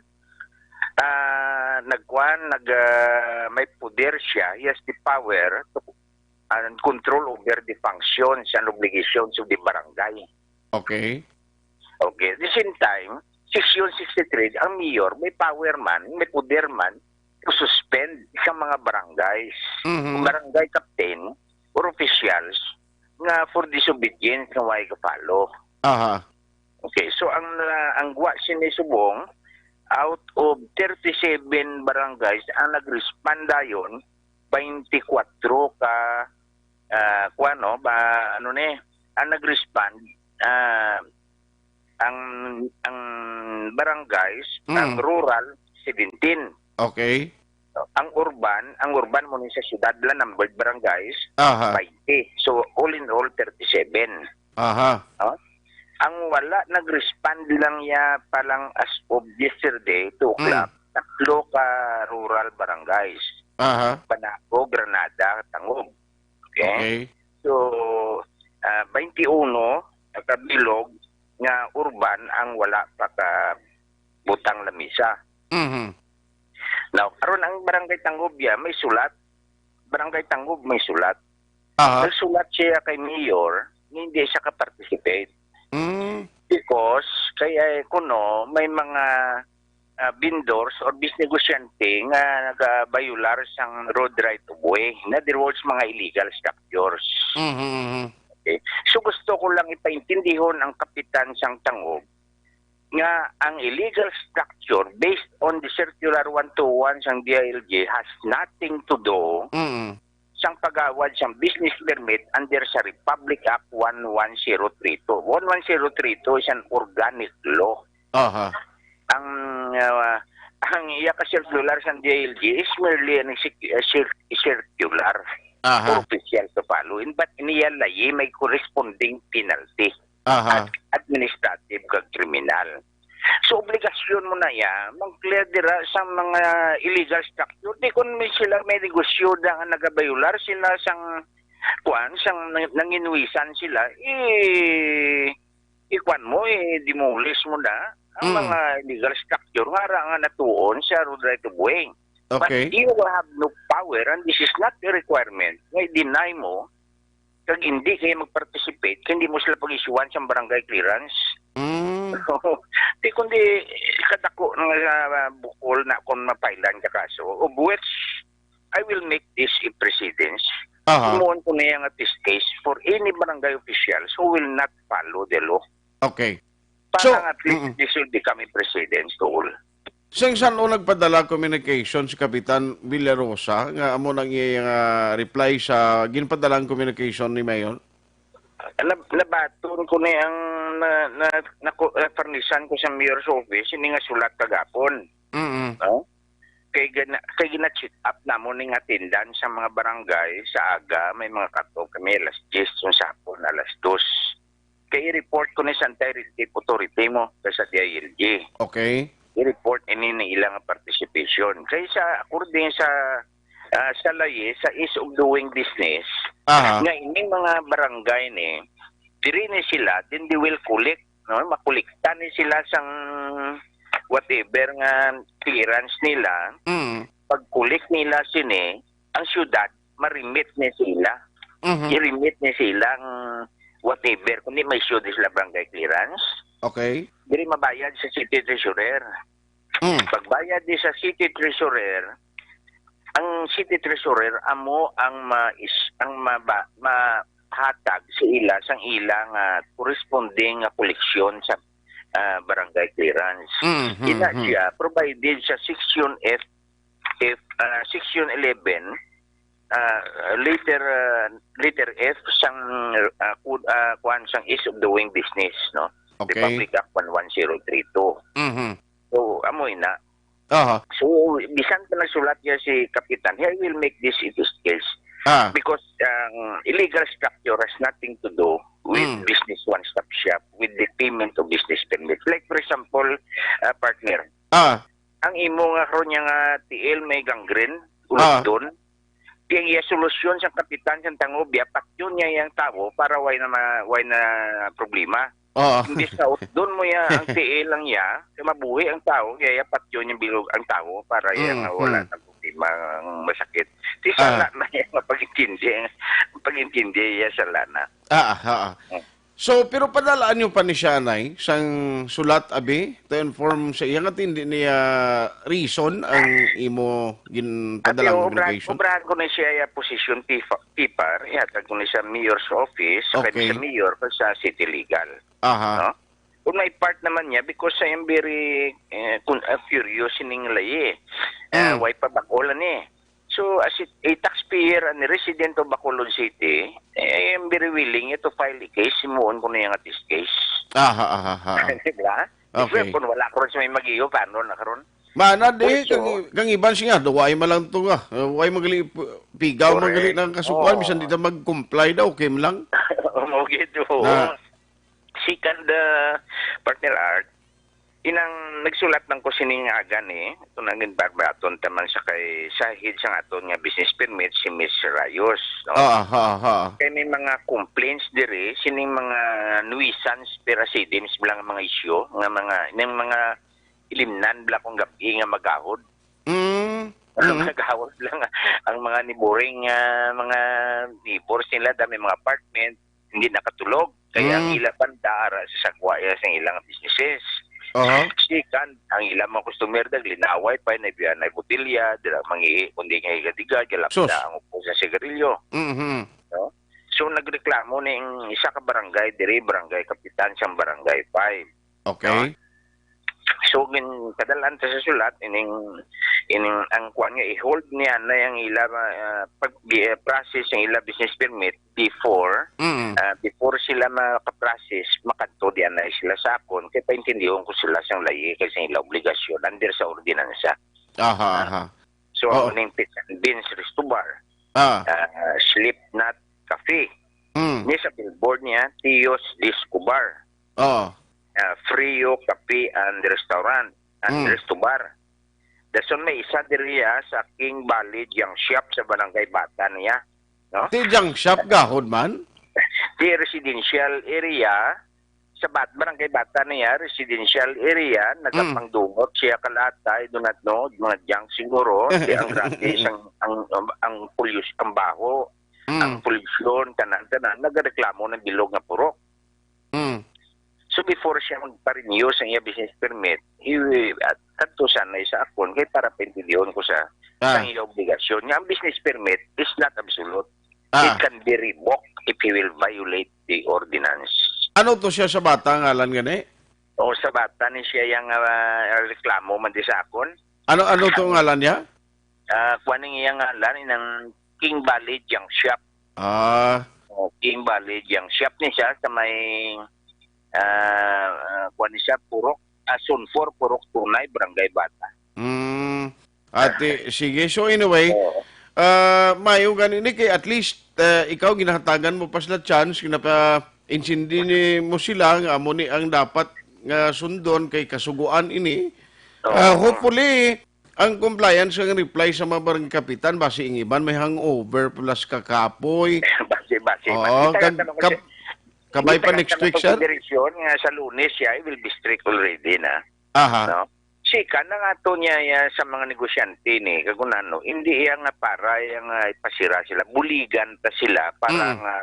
ah, nagkuan, nag, ah, may poder siya, he has the power to, and control over the functions and obligations of the barangay. Okay. Okay. At the same time, Section sixty-three, ang mayor may power man, may poder man to suspend sa mga barangays, Mhm. barangay captain or officials nga for disobedience nga way ka-follow. Aha. Okay, so ang, ah, ang gwa sini subong, out of thirty-seven barangays ang nag-respond dayon, twenty-four ka, ah, kuwan, no, ba, ano ni, ang nag-respond, ah, ang, ang barangays, Mm. ang rural, seventeen. Okay. Ang urban, ang urban mo ni sa syudad lang, numbered barangays, Aha. twenty. So, all in all, thirty-seven. Aha. Oh? Ang wala nag-respond lang ya pa lang as of yesterday, two Mm. o'clock, tatlo ka rural barangays. Aha. Banaco, Granada, Tangub. Okay? Okay. So, ah, twenty-one ka bilog nga urban ang wala pa ka butang lamisa. Mhm. Now, karon ang Barangay Tangub ya, may sulat. Barangay Tangub may sulat. Aha. Nagsulat siya kay mayor, hindi siya ka-participate. Mm. Because, kay, eh, kuno, may mga, ah, vendors or bis negosyante nga nagabayular sang road right of way. In other words, mga illegal structures. Mhm, mhm. Okay. So, gusto ko lang ipaintindihon ang kapitan sang Tangub nga ang illegal structure based on the Circular one two one sang D I L G has nothing to do Mm. sang pagawad sang business permit under sa Republic Act one one zero three two. One one zero three two is an organic law. Aha. Ang, ah, ang iya ka circular sang D I L G is merely an exec-, uh, cir-, circular Aha. for official to follow. In, but niya layi may corresponding penalty. Aha. Ad-, administrative kag kriminal. So, obligasyon mo na iya, mag-clear dira sa mga illegal structure. Di kun may sila may negosyo da nga nagabayular sila sang, kuan, sang nang-, nanginwisan sila, i-, ikuan mo, i-demolish mo na ang Mm. mga illegal structure nga ara nga natuon sa road right of way. But Okay. you have no power, and this is not a requirement, nga i-deny mo kag hindi kaya mag-participate, kay hindi mo sila pag-isyuhan sa barangay clearance. Mm. Di kundi kadako nga, ah, bukol na kung mapailan ka kaso, of which I will make this a precedence. Aha. Himuon ko na yang test case for any barangay officials who will not follow the law. Okay. Para So, nga at least mm-mm. this will become a precedence to all. Sing san-o nagpadala communication si Kapitan Villarosa nga amo nang iyang, ah, reply sa ginpadalang communication ni Mayor? Nab-, nabaton ko ni ang na, na, naku-, naparnisan ko sa mayor's office ini nga sulat kagapon. Mm-mm. No? Kay gina-, kay gina-check up namon ning attendance sa mga barangay sa aga, may mga cut-off kami alas diyes sa hapon, alas dos. Kay i-report ko ni sa anti-red tape authority mo, kay sa D I L G. Okay. I-report ini ni ilang participation. Kay sa, according sa, ah, sa layi, sa ease of doing business, Aha. nga ining mga barangay ni, diri ni sila, then they will collect, no? Makolekta ni sila sang whatever nga clearance nila. Mm. Pag-collect nila sini, ang syudad, ma-remit ni sila. Mhm. I-remit ni sila ang whatever, kundi ma-issue di sila barangay clearance. Okay. Diri mabayad sa city treasurer. Mm. Pagbayad di sa city treasurer, ang city treasurer amo ang ma-, is-, ang maba-, mahatag sa ila sang ila nga corresponding nga koleksyon sa, ah, barangay clearance. Mm, mm, Ina mm. siya, provided sa section F, F, ah, section eleven, ah, letter, ah, letter F sang, ah, kud-, ah, kuan sang ease of doing business, no? Okay. Republic Act one one zero three two. Mhm. So, amoy na. Aha. So, bisan pa nagsulat niya si Kapitan, he will make this into case. Ah. Because ang illegal structure has nothing to do with Mm. business one-stop shop, with the payment of business permit. Like, for example, ah, partner, Ah. ang imo nga karon niya nga T L may gangrene, Ah. ulundon, di ang iya solusyon sa kapitan sa tango, biya patyon niya yang tawo para way na ma-, way na problema. Oo. Imbis na utdon mo ya ang T L lang ya, kay mabuhi ang tawo, kaya ya patyon yung bilog ang tawo para ya Mm, nga wala mm. na problema ang masakit. Di Ah. sana na ya mapag-intindi, pag-intindi ya sa lana. Ah, ah, ah. Mm. So, pero padalaan niyo pa ni siya, Nay, sang sulat, abi, to inform sa iya nga hindi niya reason ang imo ginpadala Ate, nga obra-, communication? obrahan ko na siya ya position, P F A, P F A R, ihatag ko na sa mayor's office, sa Okay. sa mayor, kag sa city legal. Aha. No? Kung may part naman niya, because I am very, eh, kun-, uh, curious ining layi. Eh, Ah. why pa Bacolod ni? So, as it, a taxpayer and a resident of Bacolod City, eh, I am very willing to file a case, himuon ko na yung this case. Aha, aha, aha. Di ba? Di ba, Okay. kung wala ko rin sa may mag-iyo, paano na karon? Mana di, Oy, so kang, kang iban siya, duway man lang to nga. Uh, way magali, p-, pigaw Correct. magali ng kasukuan, Oo. bisan di ta mag-comply daw, okay man lang. Okay, to. Na. Second, uh, partner Art, inang nagsulat lang ko sining aga ni, ito na ginbarbaton taman sa kay sahid sa aton nga business permit si Miss Rayos, no? Ah, ha, ha. Kay may mga complaints diri, sining mga nuisance per residence bilang mga isyu, nga mga, ng mga ilimnan bala kung gabi nga magahod. Mm, Ang mm. nagahod lang ang mga neighboring, ah, mga neighbors nila, dami mga apartment, hindi nakatulog. Kaya ang Mm. ila banda ara sa sagwa ya sa ilang businesses. Aha. Second, ang ilang mga customer, naglinaway pa, nagbiya, nagbotelya, dira mangihi, kundi nga higa-diga, galap Sus. na ang upo sa sigarilyo. Mhm. No? So, nagreklamo ning isa ka barangay, diri, barangay kapitan sang barangay five. Okay. No? So, gin-, kadalaan ta sa sulat, ining, ining, ang kuwan nga, i-hold niya na yung ila, ah, pag, bi-, eh, process yung ila business permit before, Mm. ah, before sila makaprocess, makadto diyan na sila sa akon, kay paintindihon ko sila sang layi, kay sa ila obligasyon, under sa ordinansa. Aha, Ah. aha. So, Oo. ang name, Pits and Beans Resto Bar, Ah. ah, Slipknot Cafe, Mm. ni sa billboard niya, Tios Disco Bar. Oo. ah, Frio Cafe and Restaurant and Mm. Resto Bar. Dason may isa diri, ah, sa King Valley Junk Shop sa Barangay Bata niya, no? Ti junk shop gahod man? Ti residential area sa Bat-, Barangay Bata niya, residential area, Mm. nagapangdungot siya kalatay, do not know, mga junk siguro, di ang grabe, ang, ang, ang pulyos, ang baho. Mm. Ang polusyon, tanan-tanan, nagareklamo ng bilog nga purok. Mm. So before siya magpa-renew sa iya business permit, he, at kadto sanay sa akon kay para paintindihon ko sa Ah. sa iya obligasyon nga ang business permit is not absolute. Ah. It can be revoked if he will violate the ordinance. Ano to siya sa bata ngalan gani? O sa bata ni siya yang ah, reklamo man di sa akon. Ano ano to ngalan niya? Ah, kuan ang iyang ngalan inang King Valley Junk Shop. Ah. O, King Valley Junk Shop ni siya sa may ah, ah, kuan ni siya Purok, ah, Sunfor, Purok Tunay, Barangay Bata. Mm. Ate, sige. So anyway, Oo. ah, mayo gani ni kay at least ah, ikaw ginahatagan mo pa sila chance, ginapa-insindi ni mo sila nga amo ni ang dapat nga sundon kay kasuguan ini. Oo. Ah, hopefully, ang compliance ang reply sa mga barangay kapitan, basi ang iban may hangover plus kakapoy. Basi, basi. Oo, Makita kag-, lang naman kab-, siya. Kabay Makita pa lang next naman week, sir? Pag direksyon nga sa Lunes siya, I will be strict already na. Aha. No? Sikan ang ato niya ya, sa mga negosyante ni, kag kung ano, hindi iya nga para iya nga ipasira sila, buligan ta sila para Mm. nga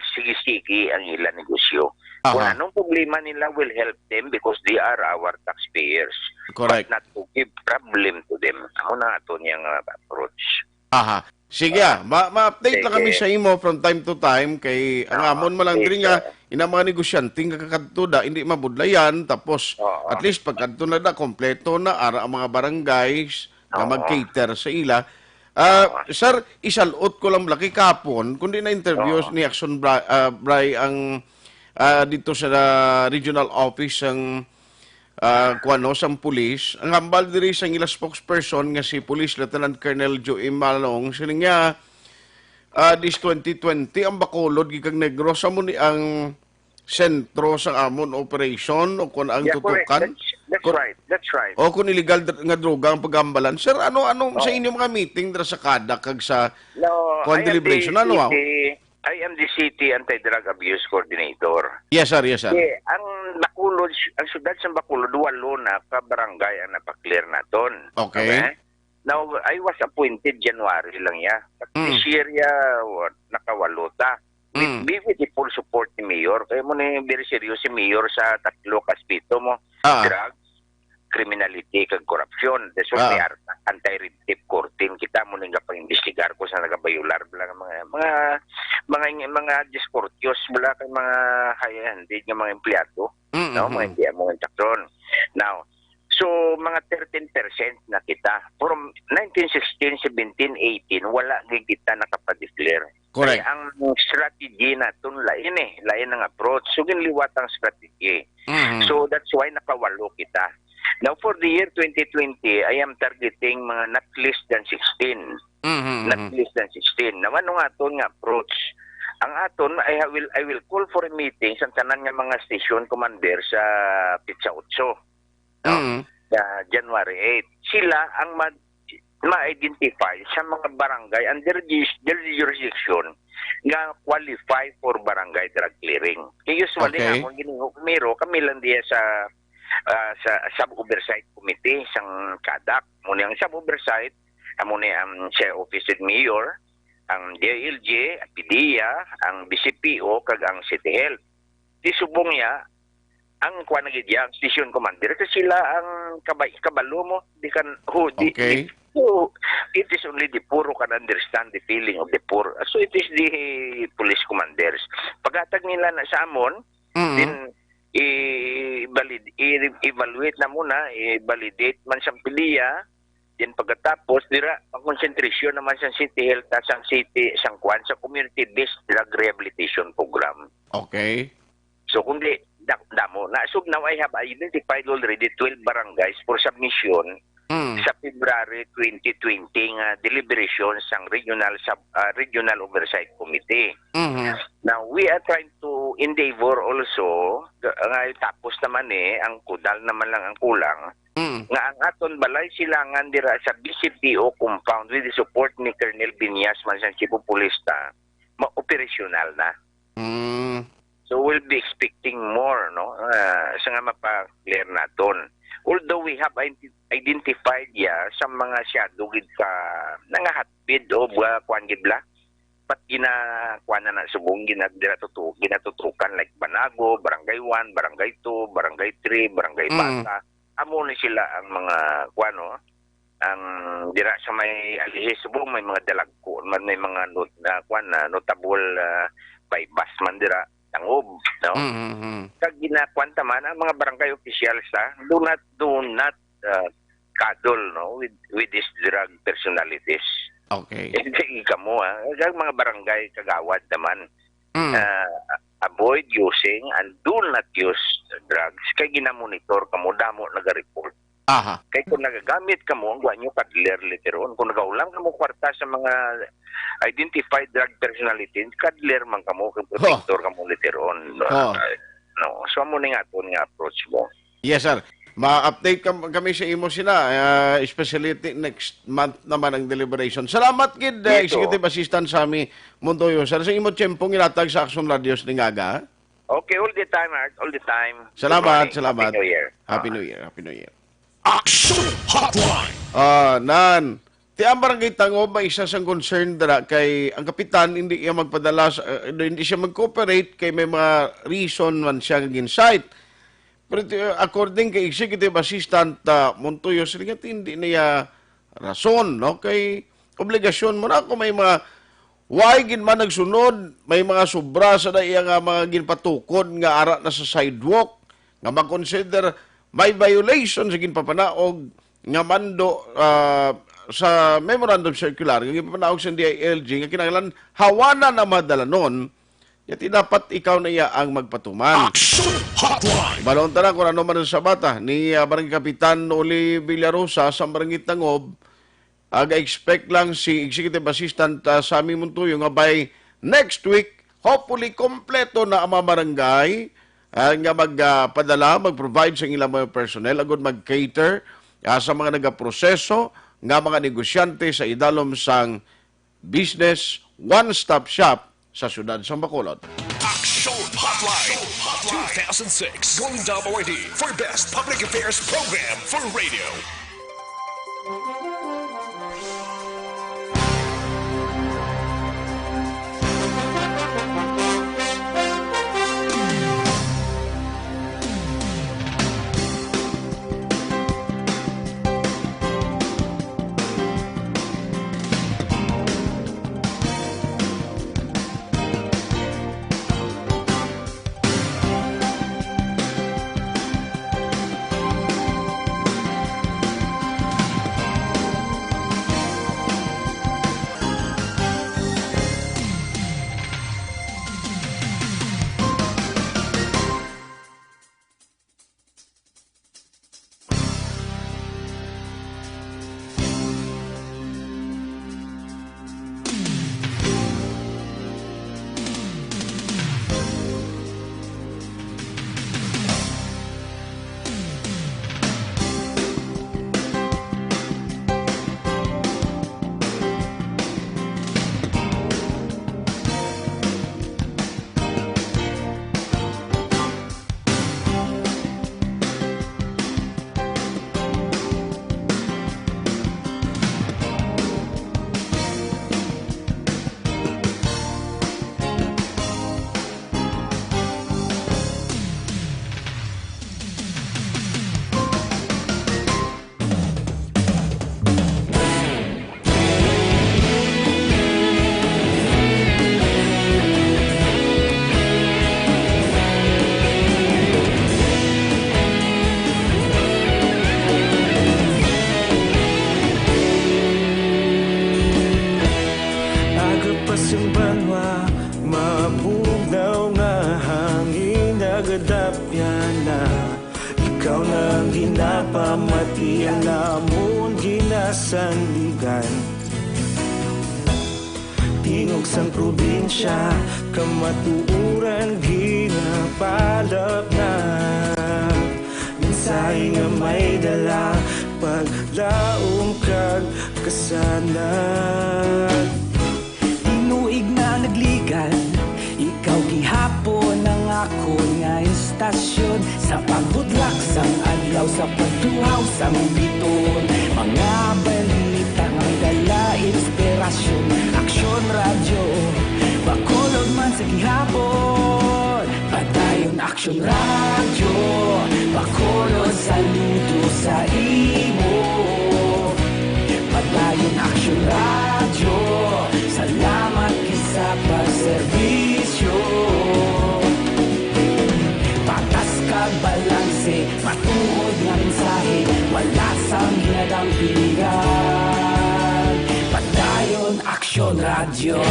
magsigi-sigi ang ila negosyo. Aha. Kung anong problema nila, will help them because they are our taxpayers. Correct. But not to give problem to them. Amo na ato niya nga approach. Aha. Sige, ah, ma- ma-update lang kami Sige. sa imo from time to time kay ang Oo, amon man lang diri nga ina mga negosyante nga kakadto da hindi mabudlayan tapos Oo. at least pagkadto na da kompleto na ara ang mga barangays nga Oo. mag-cater sa ila. Ah, Oo. sir, isalot ko lang bala kay kapon kundi na interview Oo. ni Action Bra- ah, Bray ang ah, dito sa regional office ang ah, kuwan, no, sang pulis. Ang hambal diri sang ila spokesperson nga si Police Lieutenant Colonel Joey Malong, siling niya, ah, this twenty twenty, ang Bacolod, gikan Negros, amo ni ang sentro sa amon operation o kung ang Yeah, correct. tutukan. That's, that's Kung, right. That's right. o kung illegal dr- nga droga ang paghambalan. Sir, ano ano sa Oo. inyong mga meeting dira sa CADAC kag sa No, kuwan I am deliberation? the Ano, ah? city, I am the city anti-drug abuse coordinator. Yes, sir. Yes, sir. Di, ang Bacolod, ang syudad sa Bacolod, walo na ka barangay ang napa-clear naton. Okay. Okay? Now, I was appointed January lang ya. But Mm. this year ya, wa- nakawalo ta. With, Mm. with, with the full support ni Mayor. Kaya mo ni very serious si Mayor sa tatlo ka aspeto mo. Ah. Drugs, criminality, kag corruption. That's why Ah. may ar- anti-red tape curtain kita mo ning pang-imbestigar ko sa nagabayular bala nga mga, mga, mga, mga discourteous bala kay mga high-handed nga mga empleyado, Mm, no? Mga mm. hindi mo nga taktron. Now, so mga thirteen percent na kita. From nineteen sixteen, seventeen, eighteen, wala gid kita nakapa-declare. Correct. Kaya ang strategy naton lain eh, lain ang approach. So ginliwat ang strategy. Mhm. So that's why nakawalo kita. Now for the year twenty twenty, I am targeting mga not less than sixteen. Mhm, Not mhm. less than sixteen. Now ano nga aton nga approach? Ang aton, I ha- will I will call for a meeting sa tanan nga mga station commander sa Pizza Otso. No? Mhm. Sa January eight. Sila ang mag ma-identify sa mga barangay under jus- their jurisdiction nga qualify for barangay drug clearing. Kay usually Okay. nga akong ginoo primero, kami lang diya sa ah, sa sub oversight committee sang CADAC. Mo ni ang sub oversight, amo ni ang sa office of mayor, ang D I L G, ang P D E A, ang B C P O kag ang City Health. Di subong niya, ang kuan na gid ya, ang station commander, kasi sila ang kabay, kabalo mo, di kan, who, di, Okay. di, who, it is only the poor who can understand the feeling of the poor. So it is the police commanders. Paghatag nila na sa amon, Mm. then i-valid, i-evaluate na muna, i-validate man sa P D E A, then pagkatapos, dira, ang concentration naman sa City Health, sa City, sa kuan, sa Community-Based Drug Rehabilitation Program. Okay. So kung di, da- damo na. So now I have identified already twelve barangays for submission Mm. sa February twenty twenty nga deliberation sang regional sub, ah, regional oversight committee. Mhm. Now we are trying to endeavor also ga- nga tapos naman eh ang kudal naman lang ang kulang Mm. nga ang aton balay silangan dira sa B C P O compound with the support ni Colonel Binyas man sang Chief of Police ta ma-operational na. Mm. So we'll be expecting more, no? Ah, sa nga mapa-clear naton. Although we have identi- identified ya sa mga shadow gid ka nangahatpid o uh, kuan gid bla dapat gina-, kuwan na na subong, gina-, ginatutu-, ginatutukan, like Banago, Barangay One, Barangay Two, Barangay Three, Barangay Mm. Basa. Amo ni sila ang mga, kuwan, no? Ang dira sa may Alihis, subong may mga dalagko man, may mga not-, na, kuwan, na notable, ah, baybas man dira, tangob, no? Mm, mm, mm. Kag ginakuwan ta man ang mga barangay officials, ha? Do not, do not, ah, cuddle, no, with, with these drug personalities. Okay. Hindi kamo, ha? Ang mga barangay kagawad naman, Mm. ah, avoid using and do not use drugs. Kay ginamonitor kamo, damo naga-report. Aha. Kay kung nagagamit kamo, ang kuwan nyo, cuddler later on. Kung nagaulam kamo kwarta sa mga identified drug personality, cuddler man kamo, kay Ho. protector kamo later on. Ho. Ah, no. So, amo ni nga aton nga approach mo. Yes, sir. Ma-update kam-, kami sa imo sila, ah, especially ti-, next month naman ang deliberation. Salamat gid, ah, Yes, Executive sir. Assistant Sammy Montoyo, sir, sa imo tiyempo nga ihatag sa Aksyon Radio sa Lingaga. Okay, all the time, Art. All the time. Salamat, Good morning. salamat. Happy New Year. Happy Ah. New Year, Happy New Year. Action Hotline. Ah, nan. Ti ang Barangay Tangob may isa sang concern dira kay ang kapitan hindi iya magpadala sa, ah, hindi siya mag-cooperate kay may mga reason man siya nga gin-cite. Pero ti-, according kay Executive Assistant, ah, Montoyo, sila nga hindi niya rason, no? Kay obligasyon mo na kung may mga Why gid man nagsunod, may mga sobra sa na iya nga mga ginpatukod nga ara na sa sidewalk nga ma-consider may violation sa ginpapanaog nga mando, ah, sa memorandum circular nga ginpapanaog sa D I L G nga kinahanglan hawanan ang mga dalanon, yati dapat ikaw na iya ang magpatuman. Action Hotline! Balon ta na kung ano man ang sabata ni, ah, Barangay Kapitan Noli Villarosa sa Barangay Tangob, Aga-expect lang si Executive Assistant, ah, Sammy Montuyo nga by next week, hopefully, kompleto na ang mga barangay, ah, nga mag, ah, padala, mag-provide sa ilang mga personnel agud mag-cater, ah, sa mga nagaproseso nga mga negosyante sa idalom sang Business One Stop Shop sa siyudad sang Bacolod. Action Hotline two thousand six Golden Dome Awardee for Best Public Affairs Program for Radio. Aga pa sing banwa, mabugnaw nga hangin nagadapyan na. Ikaw na ang ginapamati, ang amon ginasandigan. Tingog sang probinsya, kamatuoran ginapalapnag. Mensahe nga may dala, paglaom kag kasanag. Tinuig na nagligan, ikaw gihapon ang akon nga estasyon. Sa pagbudlak sang adlaw, sa pagtuhaw sang biton, mga balita nga dala inspirasyon. Aksyon Radyo, Bacolod man sa gihapon, padayon Aksyon Radyo. Bacolod, saludo sa imo. Padayon Aksyon Radyo, salamat gid sa pagserbisyo. Patas kag balanse, matuod nga mensahe, wala sang ginadampigan. Padayon Aksyon Radyo.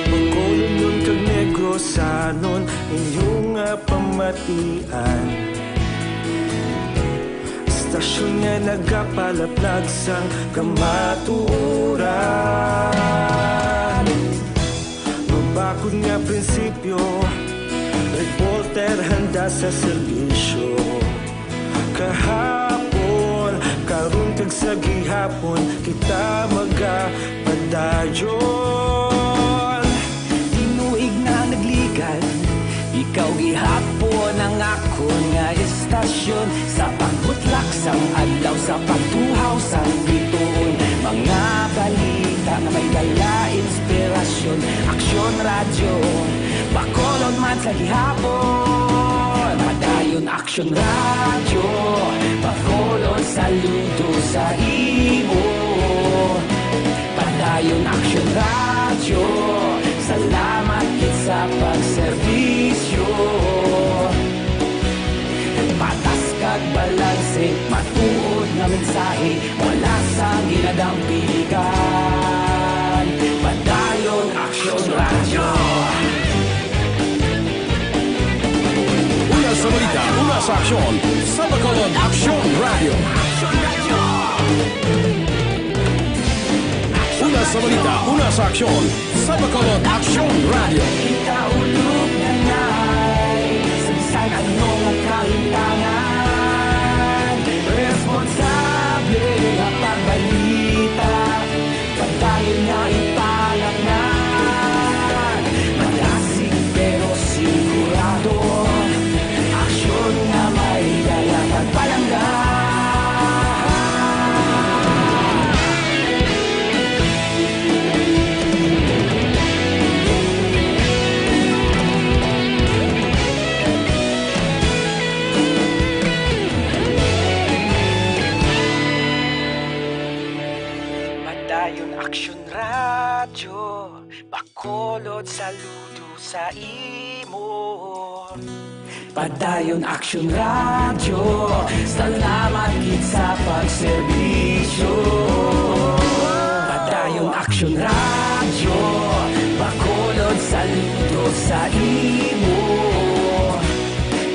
Bacolodnon kag Negrosanon, inyo nga pamatian. Istasyon nga nagapalaplag sang kamatuoran. Mabakod nga prinsipyo, reporter handa sa serbisyo. Kahapon, karon kag sa gihapon, kita magapadayon. Tinuig na nagligad, ikaw gihapon ang akon nga istasyon. Sa pagbutlak sang adlaw, sa pagtuhaw sang bituon, mga balita nga may dala inspirasyon. Aksyon Radyo, Bacolod man sa gihapon. Padayon Aksyon Radyo, Bacolod, saludo sa imo. Padayon Aksyon Radyo, salamat gid sa pagserbisyo. Patas kag balanse, matuod nga mensahe, wala sang ginadampigan. Padayon Aksyon Radyo. Una sa balita, una sa aksyon, sa Bacolod Aksyon Radyo. Una sa balita, una sa aksyon, sa Bacolod Aksyon Radyo. Kita ulog na nay, sa bisan ano nga kalimtangan, responsable nga pagbalita. Padayon nga ipangatnan, malasig pero sigurado. Aksyon nga may dala kag palangga. Padayon Aksyon Radyo, Bacolod, saludo sa imo. Padayon Aksyon Radyo, salamat gid sa pagserbisyo. Padayon Aksyon Radyo, Bacolod, saludo sa imo.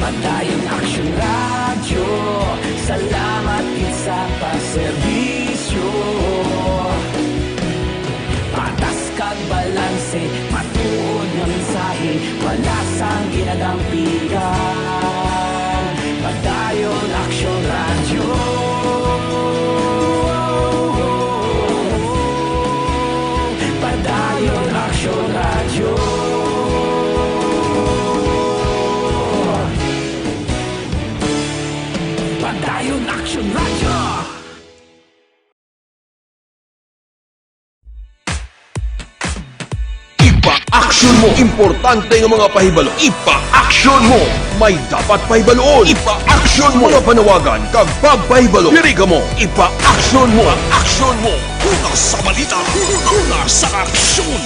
Padayon Aksyon Radyo, salamat gid sa pagserbisyo. Patas kag balanse, matuod nga mensahe, wala sang ginadampigan. Padayon Aksyon Radyo. Padayon Aksyon Radyo. Padayon Aksyon Radyo. Ipa-aksyon mo. Importante nga mga pahibalo. Ipa-aksyon mo. May dapat pahibaluon. Ipa-aksyon mo. Mga panawagan kag pagpahibalo. Diri kamo. Ipa-aksyon mo. Aksyon mo. Una sa balita. Una sa aksyon.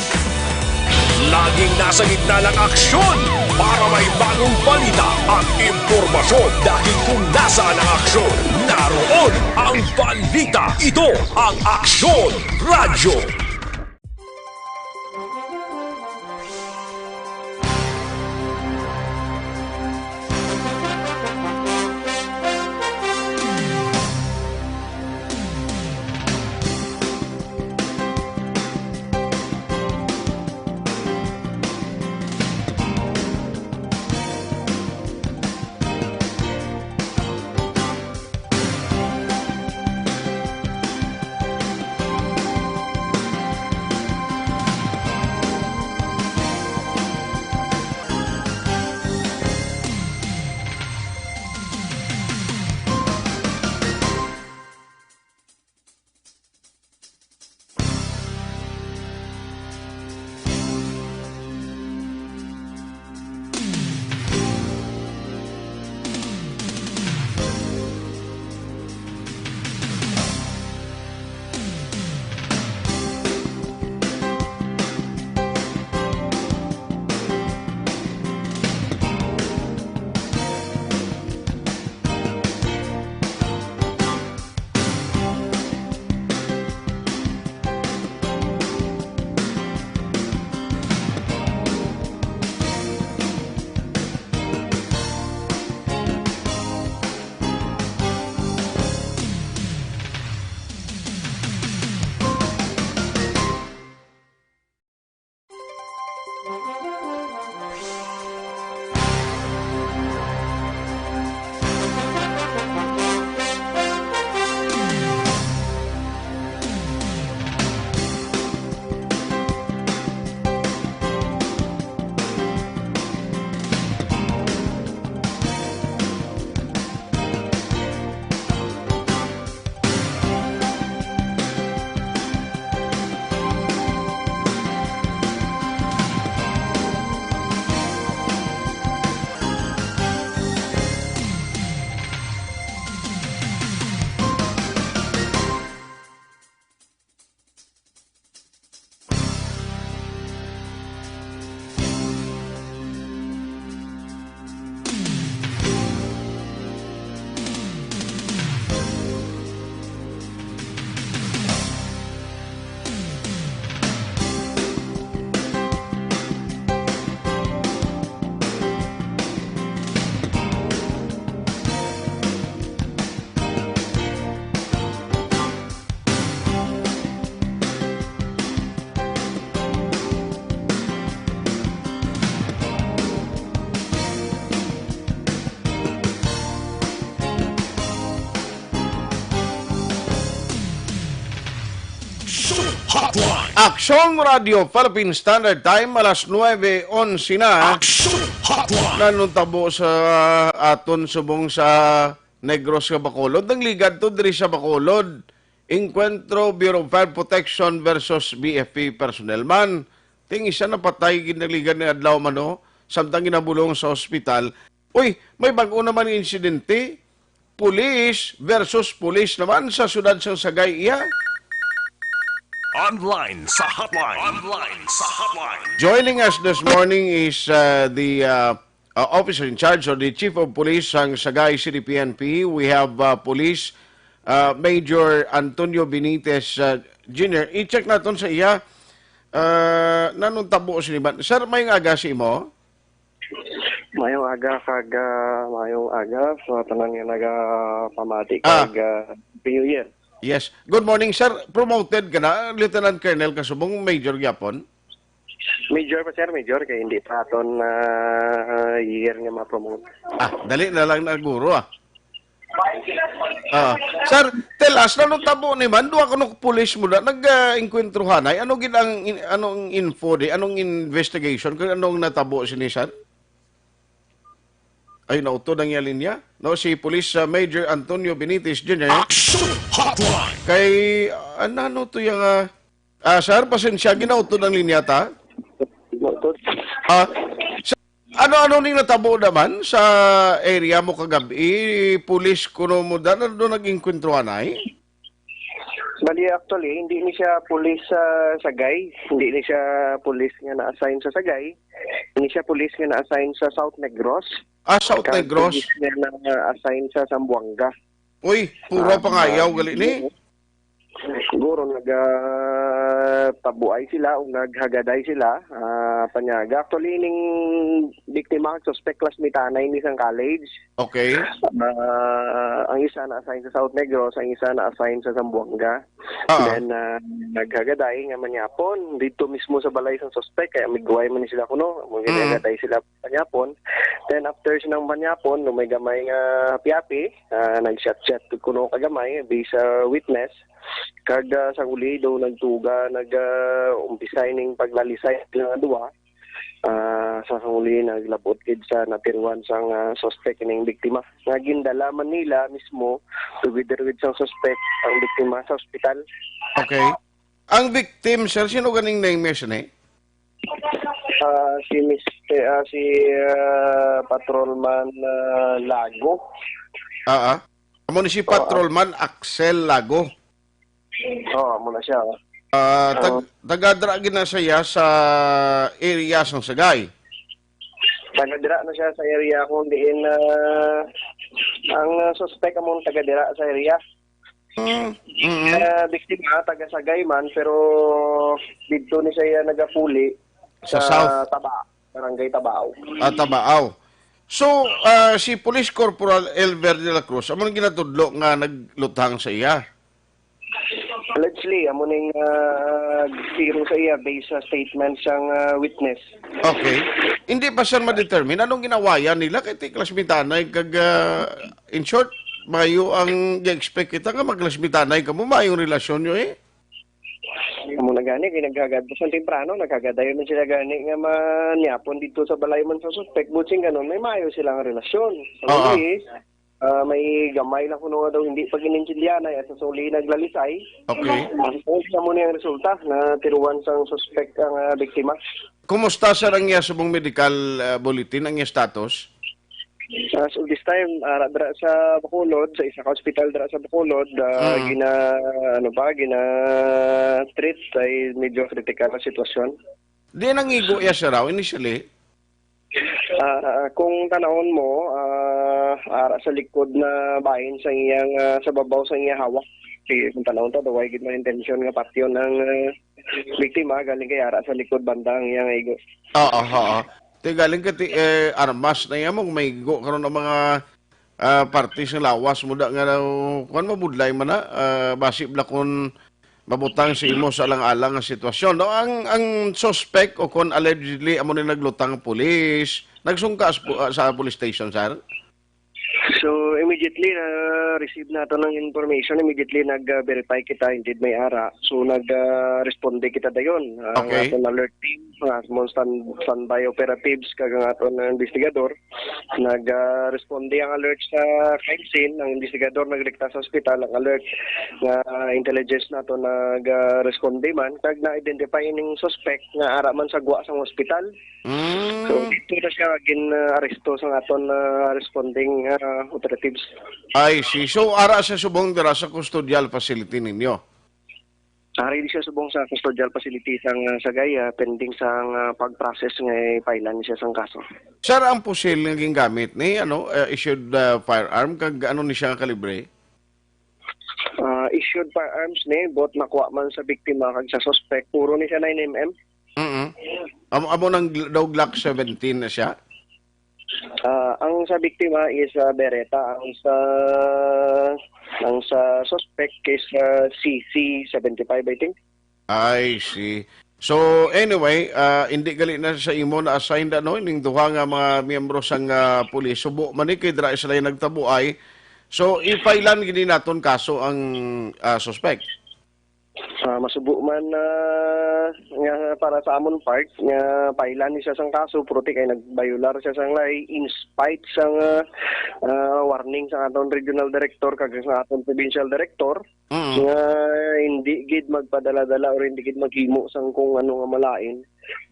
Laging nasa gitna ng aksyon. Para may bagong balita at impormasyon, dahil kung nasaan ang aksyon, naroon ang balita. Ito ang Aksyon Radyo. Hotline. Aksyon Radio Philippine Standard Time, alas nuebe onse na. Aksyon Hotline. Nanong tabo sa aton subong sa Negros nga Bacolod. Nangligad to diri sa Bacolod. Encuentro, Bureau of Fire Protection versus B F P personnel man. Ting isa napatay, ginaligan ni adlaw man, no? Samtang ginabulong sa ospital. Uy, may bag-o naman nga insidente. Pulis versus pulis naman sa siyudad sang Sagay, iya. Online sa hotline. Online sa hotline. Joining us this morning is, uh, the, uh, uh, officer in charge or the chief of police sang Sagay City P N P. We have, uh, Police, uh, Major Antonio Benitez, uh, Junior. I-check naton sa iya. Uh, nanong tabo sini man? Sir, may aga sa imo? Mayong aga kag, ah, mayong aga sa tanan nga nagapamati. Ah. Kag, ah, Happy New Year. Yes. Good morning, sir. Promoted ka na, Lieutenant Colonel ka subong, Major gyapon? Major pa, sir, Major, kay hindi pa aton, ah, year nga ma-promote. Ah, dali na lang na guro, ah. Ah, sir, tell us, nanong tabo ni man? Duha kuno ka pulis mo na nag-, ah, engkwentruhanay. Ano gid ang in-, anong info di? Anong investigation? Kung anong natabo sini, sir? Ay, nautod ang iya linya. No, si Police, ah, Major Antonio Benitez Junior. Action Hotline! Kay, ah, ano to yung, ah, ah, sir, pasensya, ginautod ang linya ta? Nautod. Ah, sa, ano-ano ning natabo naman sa area mo kagabi? Pulis kuno mo da, ano doon nag-inkwentruhan ay? Bali, actually, hindi ni siya pulis sa Sagay. Hindi ni siya pulis nga na-assign sa Sagay. Hindi siya pulis nga na-assign sa South Negros. Ah, South Negros. Pulis nga na-assign sa Zamboanga. Uy, puro ah, pangayaw, gali ni. Siguro nag, ah, tabuay sila o naghagaday sila. Ah, panyaga. Actually, ning biktima, suspect, classmate anay ni sang college. Okay. Ah, ang isa na-assign sa South Negros, ang isa na-assign sa Zamboanga. Ah. Then, ah, naghagaday nga manyapon dito mismo sa balay sang suspect, kaya migway man ni sila kuno, mo Mm. ginagaday sila manyapon. Then, after silang manyapon, no, may gamay nga api-api, ah, nag-chat-chat kuno kagamay, based sa witness. Kag, ah, sa uli daw nagtuga, nag, ah, umpisay ning paglalisay sila nga duha. Ah, sa huli, naglabot gid sa natiruan sang, ah, suspect ining biktima. Nga gindala man nila mismo, together with sang suspect, ang biktima sa ospital. Okay. Ang victim, sir, sino ganing name, sir, ni? Ah, si Mister, ah, si, ah, Patrolman, ah, Lago. Ah, ah. Amo ni si Oo. Patrolman Axel Lago. Oo, amo na siya, oh. Ah, tag-, Oo. taga-dra gid na siya sa area sang Sagay. Taga-dra na siya sa area kung diin, ah, ang, ah, suspect among taga-dra sa area. Mm, mm. Ah, biktima, taga Sagay man, pero didto ni siya nagapuli Sa sa South? Taba, Barangay Tabao. Ah, Tabao. So, ah, si Police Corporal Elver de la Cruz, amo nang ginatudlo nga nagluthang sa iya? Allegedly, amo ning, ah, zero sa iya based sa statement sang, ah, witness. Okay. Hindi pa, sir, ma-determine anong ginawayan nila kay ti classmate anay kag, ah, in short, mayo ang gi-expect kita nga mag-classmate anay kamo, mayo ang relasyon nyo, eh. Amo na gani, kay naghagad sa temprano, naghagadayon man sila gani nga manyapon dito sa balay man sa suspek, butsing ganon, may maayo silang relasyon. So, Oo. Hindi, ah, may gamay lang kuno nga daw hindi pag-inintindihanay at sa suli naglalisay. Okay. Ang amo ni ang resulta na tiruan sang suspek ang, ah, biktima. Kumusta, sir, ang iya subong medical, ah, bulletin, ang iya status? As of this time, ara dira sa Bacolod, sa isa ka ospital dira sa Bacolod, ah, Mm. gina-, ano pa, gina-treat ay medyo critical na sitwasyon. Di nangigo iya, sir, aw, initially? Ah, kung tanawon mo, ah, ara sa likod na bahin sa iyang, ah, sa babaw sa iyang hawak. Sige, kung tanawon ta, daw way gid may intensyon nga patyon ang, ah, biktima, galing kay ara sa likod banda ang iyang igo. Oo, oo. Ti galing ka ti, eh, armas na iya mo, may igo karon ang mga, ah, parte sa lawas mo da nga daw, kuwan, mabudlay man na, ah, basi bala kun mabutang sa imo sa alang-alang nga sitwasyon. No, ang, ang suspect o kon allegedly amo ni naglutang ang pulis, nagsungka sa pu-, ah, sa police station, sir? So, immediately na receive nato ng information, immediately nag-verify kita, indeed may ara. So, nag-responde kita dayon. Ang Okay. aton alert team, ang aton stand-, standby operatives, kag ang aton investigador, nag-responde ang alert sa crime scene, ang investigador nagrekta sa ospital, ang alert nga intelligence nato nag-responde man, kag na-identify ning suspect nga ara man sa gwa sang ospital. Mm. So, dito na siya gin-aresto sa aton, ah, responding, ah, operatives. I see. So, ara sa subong dira sa custodial facility ninyo? Ari di siya subong sa custodial facility sang, ah, Sagaya, pending sang, ah, pag-process nga ipailan siya sang kaso. Sir, ang pusil nga gingamit ni, ano, eh, issued, ah, firearm, kag ano ni siya nga kalibre? Ah, issued firearms ni, both nakuha man sa biktima kag sa suspect, puro ni siya nine M M. Mm. Amo, amo nang gl-, daw Glock seventeen na siya? Ah, ang sa biktima is, ah, Beretta, ang sa, ang sa suspect is, ah, C C seventy-five, I think. I see. So, anyway, ah, hindi gali na sa imo na-assign, ano, ning duha nga mga miyembro sang, ah, pulis. Subo man ni kay dira sila nagtabuay. So, ipailan gini naton kaso ang, ah, suspect? Ah, masubo man, ah, nga para sa amon part, nga pailan ni siya sang kaso, pero ti kay nagbayular siya sang law, in spite sang, ah, ah, warning sa aton regional director kag sa aton provincial director, Mm. nga hindi gid magpadala-dala or hindi gid maghimo sang kung ano nga malain.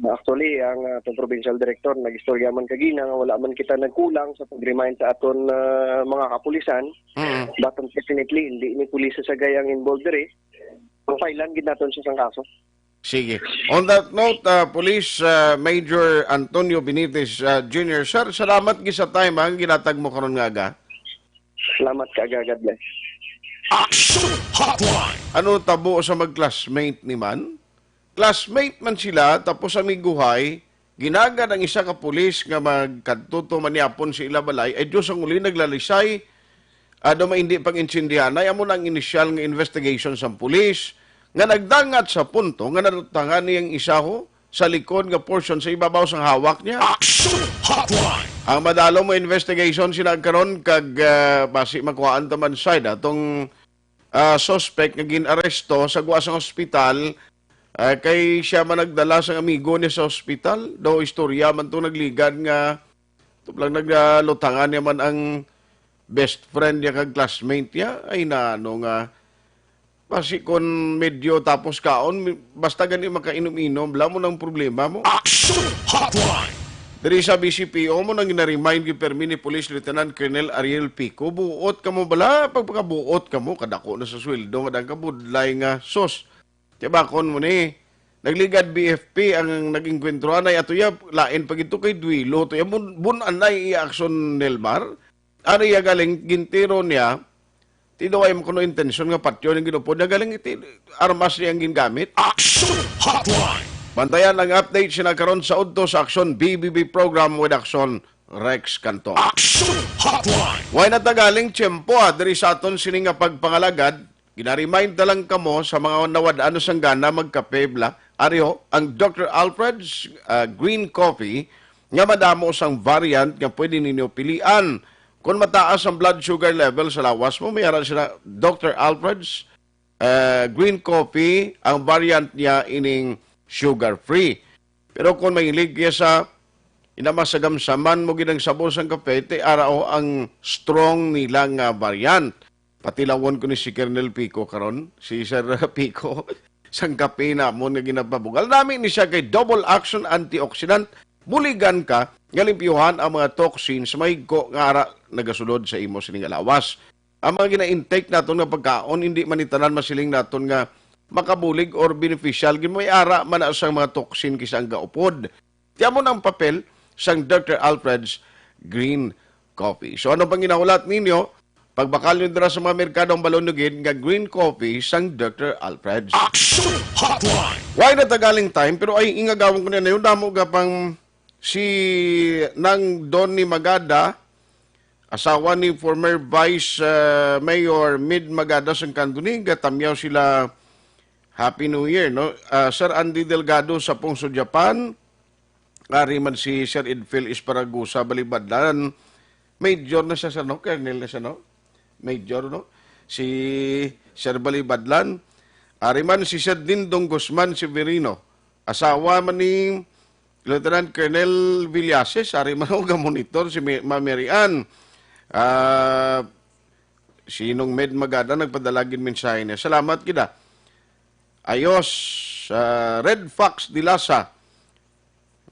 Actually, ang, ah, aton provincial director, nag-istorya man kagina nga wala man kita nagkulang sa pag-remind sa aton, ah, mga kapulisan. Mm. But unfortunately, hindi ni pulis sa Sagaya ang involved diri. Profilan gid naton siya sang kaso. Sige. On that note, ah, Police, ah, Major Antonio Benitez, ah, Junior, sir, salamat gid sa time, ah, ang ginatag mo karon nga aga. Salamat ka, God bless. Action Hotline. Ano tabo sa mag-classmate ni man? Classmate man sila, tapos amiguhay, ginagad ang isa ka pulis nga magkadto to manyapon sa ila balay, ay Diyos ang uli naglalisay, ah, daw may hindi pag-intindihan, ay amo na ang inisyal nga investigation sang pulis, nga nagdangat sa punto nga nalutangan niyang isa ho sa likod nga portion sa ibabaw sang hawak niya. Action Hotline. Ang madalom mo investigation sila karon kag, ah, basi makuhaan ta man side atong, ah, suspect nga gin-aresto sa gwa sang ospital, ah, kay siya man nagdala sang amigo niya sa ospital. Daw istorya man to nagligad nga tublang naglutangan niya man ang best friend niya kag classmate niya. Ay, na ano nga, basi kon medyo tapos kaon, mi-, basta gani makainom-inom, bala mo nang problema mo. Action Hotline. Diri sa B C P O mo nang gina-remind gyud permi ni Police Lieutenant Colonel Ariel Pico, buot kamo bala, pagpakabuot kamo, kadako na sa sweldo nga dang kabudlay nga sos. Tibakon mo ni, nagligad B F P ang nag-engkwentro anay ato ya, lain pa gid to kay duelo to ya, bun-, bun-anay iya aksyon, Nelmar. Ano iya galing gintiro niya, ti daw ay mo kuno intensyon nga patyon ang ginupod niya, galing iti armas niya ang gingamit. Action Hotline. Bantayan ang update sina karon sa udto sa Aksyon B B B program with Aksyon Rex Canton. Action Hotline. Way na tagaling tiyempo, ah, diri sa aton sini nga pagpangalagad. Gina-remind na lang kamo sa mga nawad-an sang gana magkape, bla. Ari ho, ang Doctor Alfred's, ah, Green Coffee nga madamo sang variant nga pwede ninyo pilian. Kung mataas ang blood sugar level sa lawas mo, may ara sila Doctor Alfred's, ah, Green Coffee, ang variant niya ining sugar free. Pero kung mahilig ka sa inamasagamsaman mo gid ang sabor sang kape, ti ara ho ang strong nila nga variant. Patilawon ko ni si Colonel Pico karon, si Sir Pico, sang kape namon nga ginapabugal. Nami ni siya kay double action antioxidant, buligan ka nga limpyuhan ang mga toxins mahigko nga ara nagasulod sa imo sining lawas. Ang mga gina-intake naton nga pagkaon, hindi man ni tanan masiling naton nga makabulig or beneficial. Gid may ara man na sang mga toxin kisa ang gaupod. Tiamon ang papel sang Doctor Alfred's Green Coffee. So, ano pang ginahulat ninyo? Pagbakal nyo dira sa mga merkado ang balon nugid nga Green Coffee sang Doctor Alfred's. Action Hotline! Why na tagaling time? Pero ay, ingagawon ko na yun. Damo ka pang si Nang Donny Magada, asawa ni former Vice, uh, Mayor Mid Magada sang Candoni, gatamyaw sila Happy New Year, no? Uh, Sir Andy Delgado sa Pungso, Japan, ari man si Sir Edfil Esparagosa Balibadlan, Major na siya, sir, no? Colonel na siya, no? Major, no? Si Sir Balibadlan. Ari man si Sir Dindong Guzman Severino. Asawa man ni Lieutenant Colonel Villases. Ari man, oh, ga-monitor si Mi-, Ma'am Mary Ann. Ah, sinong Med Magada nagpadala gid mensahe niya. Salamat gid, ah. Ayos, ah, Red Fox Dilasa.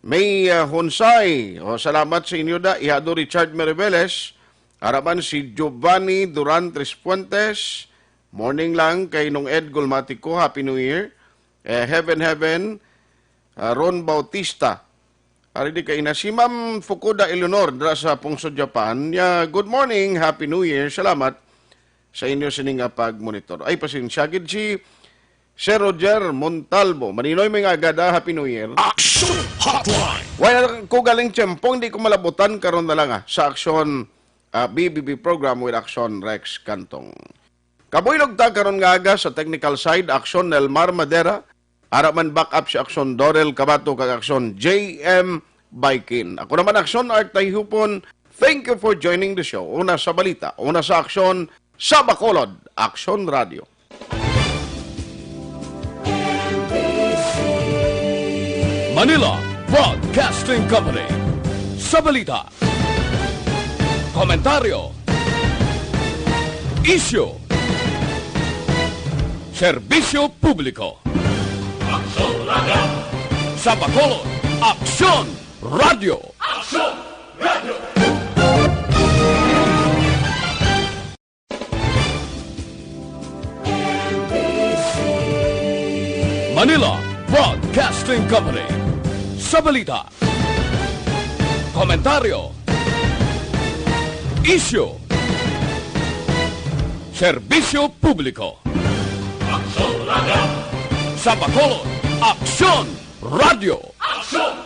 May, ah, Honsay. O, salamat sa inyo da. Ihado Richard Meriveles. Araman si Giovanni Duran Trespuentes. Morning lang kay Nong Ed Gulmatico. Happy New Year. Eh, Heaven Heaven, ah, Ron Bautista. Ari di kay na si Ma'am Fukuda Eleanor dira sa Pungso, Japan. Ya, good morning, Happy New Year. Salamat sa inyo sini nga pag-monitor. Ay, pasensya gid si Sir Roger Montalvo. Maninoy, may nga agada, Happy New Year. Action Hotline. Wala ko galing tiyempo, hindi ko malabutan karon na lang, ah, sa Aksyon, ah, B B B program with Aksyon Rex Cantong. Kabuylog ta karon nga aga sa technical side, Aksyon Nelmar Madera, ara man backup si Aksyon Dorel Cabato kag Aksyon J M Baikin. Ako naman Aksyon Art Tayhupon. Thank you for joining the show. Una sa balita, una sa aksyon, sa Bacolod, Aksyon Radio. Manila Broadcasting Company. Sa balita, komentaryo, isyu, serbisyo publiko. Aksyon Radio. Sa Bacolod, Aksyon Radio. Aksyon Radio. Manila Broadcasting Company. Sa balita, komentaryo, isyu, serbisyo publiko. Aksyon Radio. Sa Bacolod, Aksyon Radio. Aksyon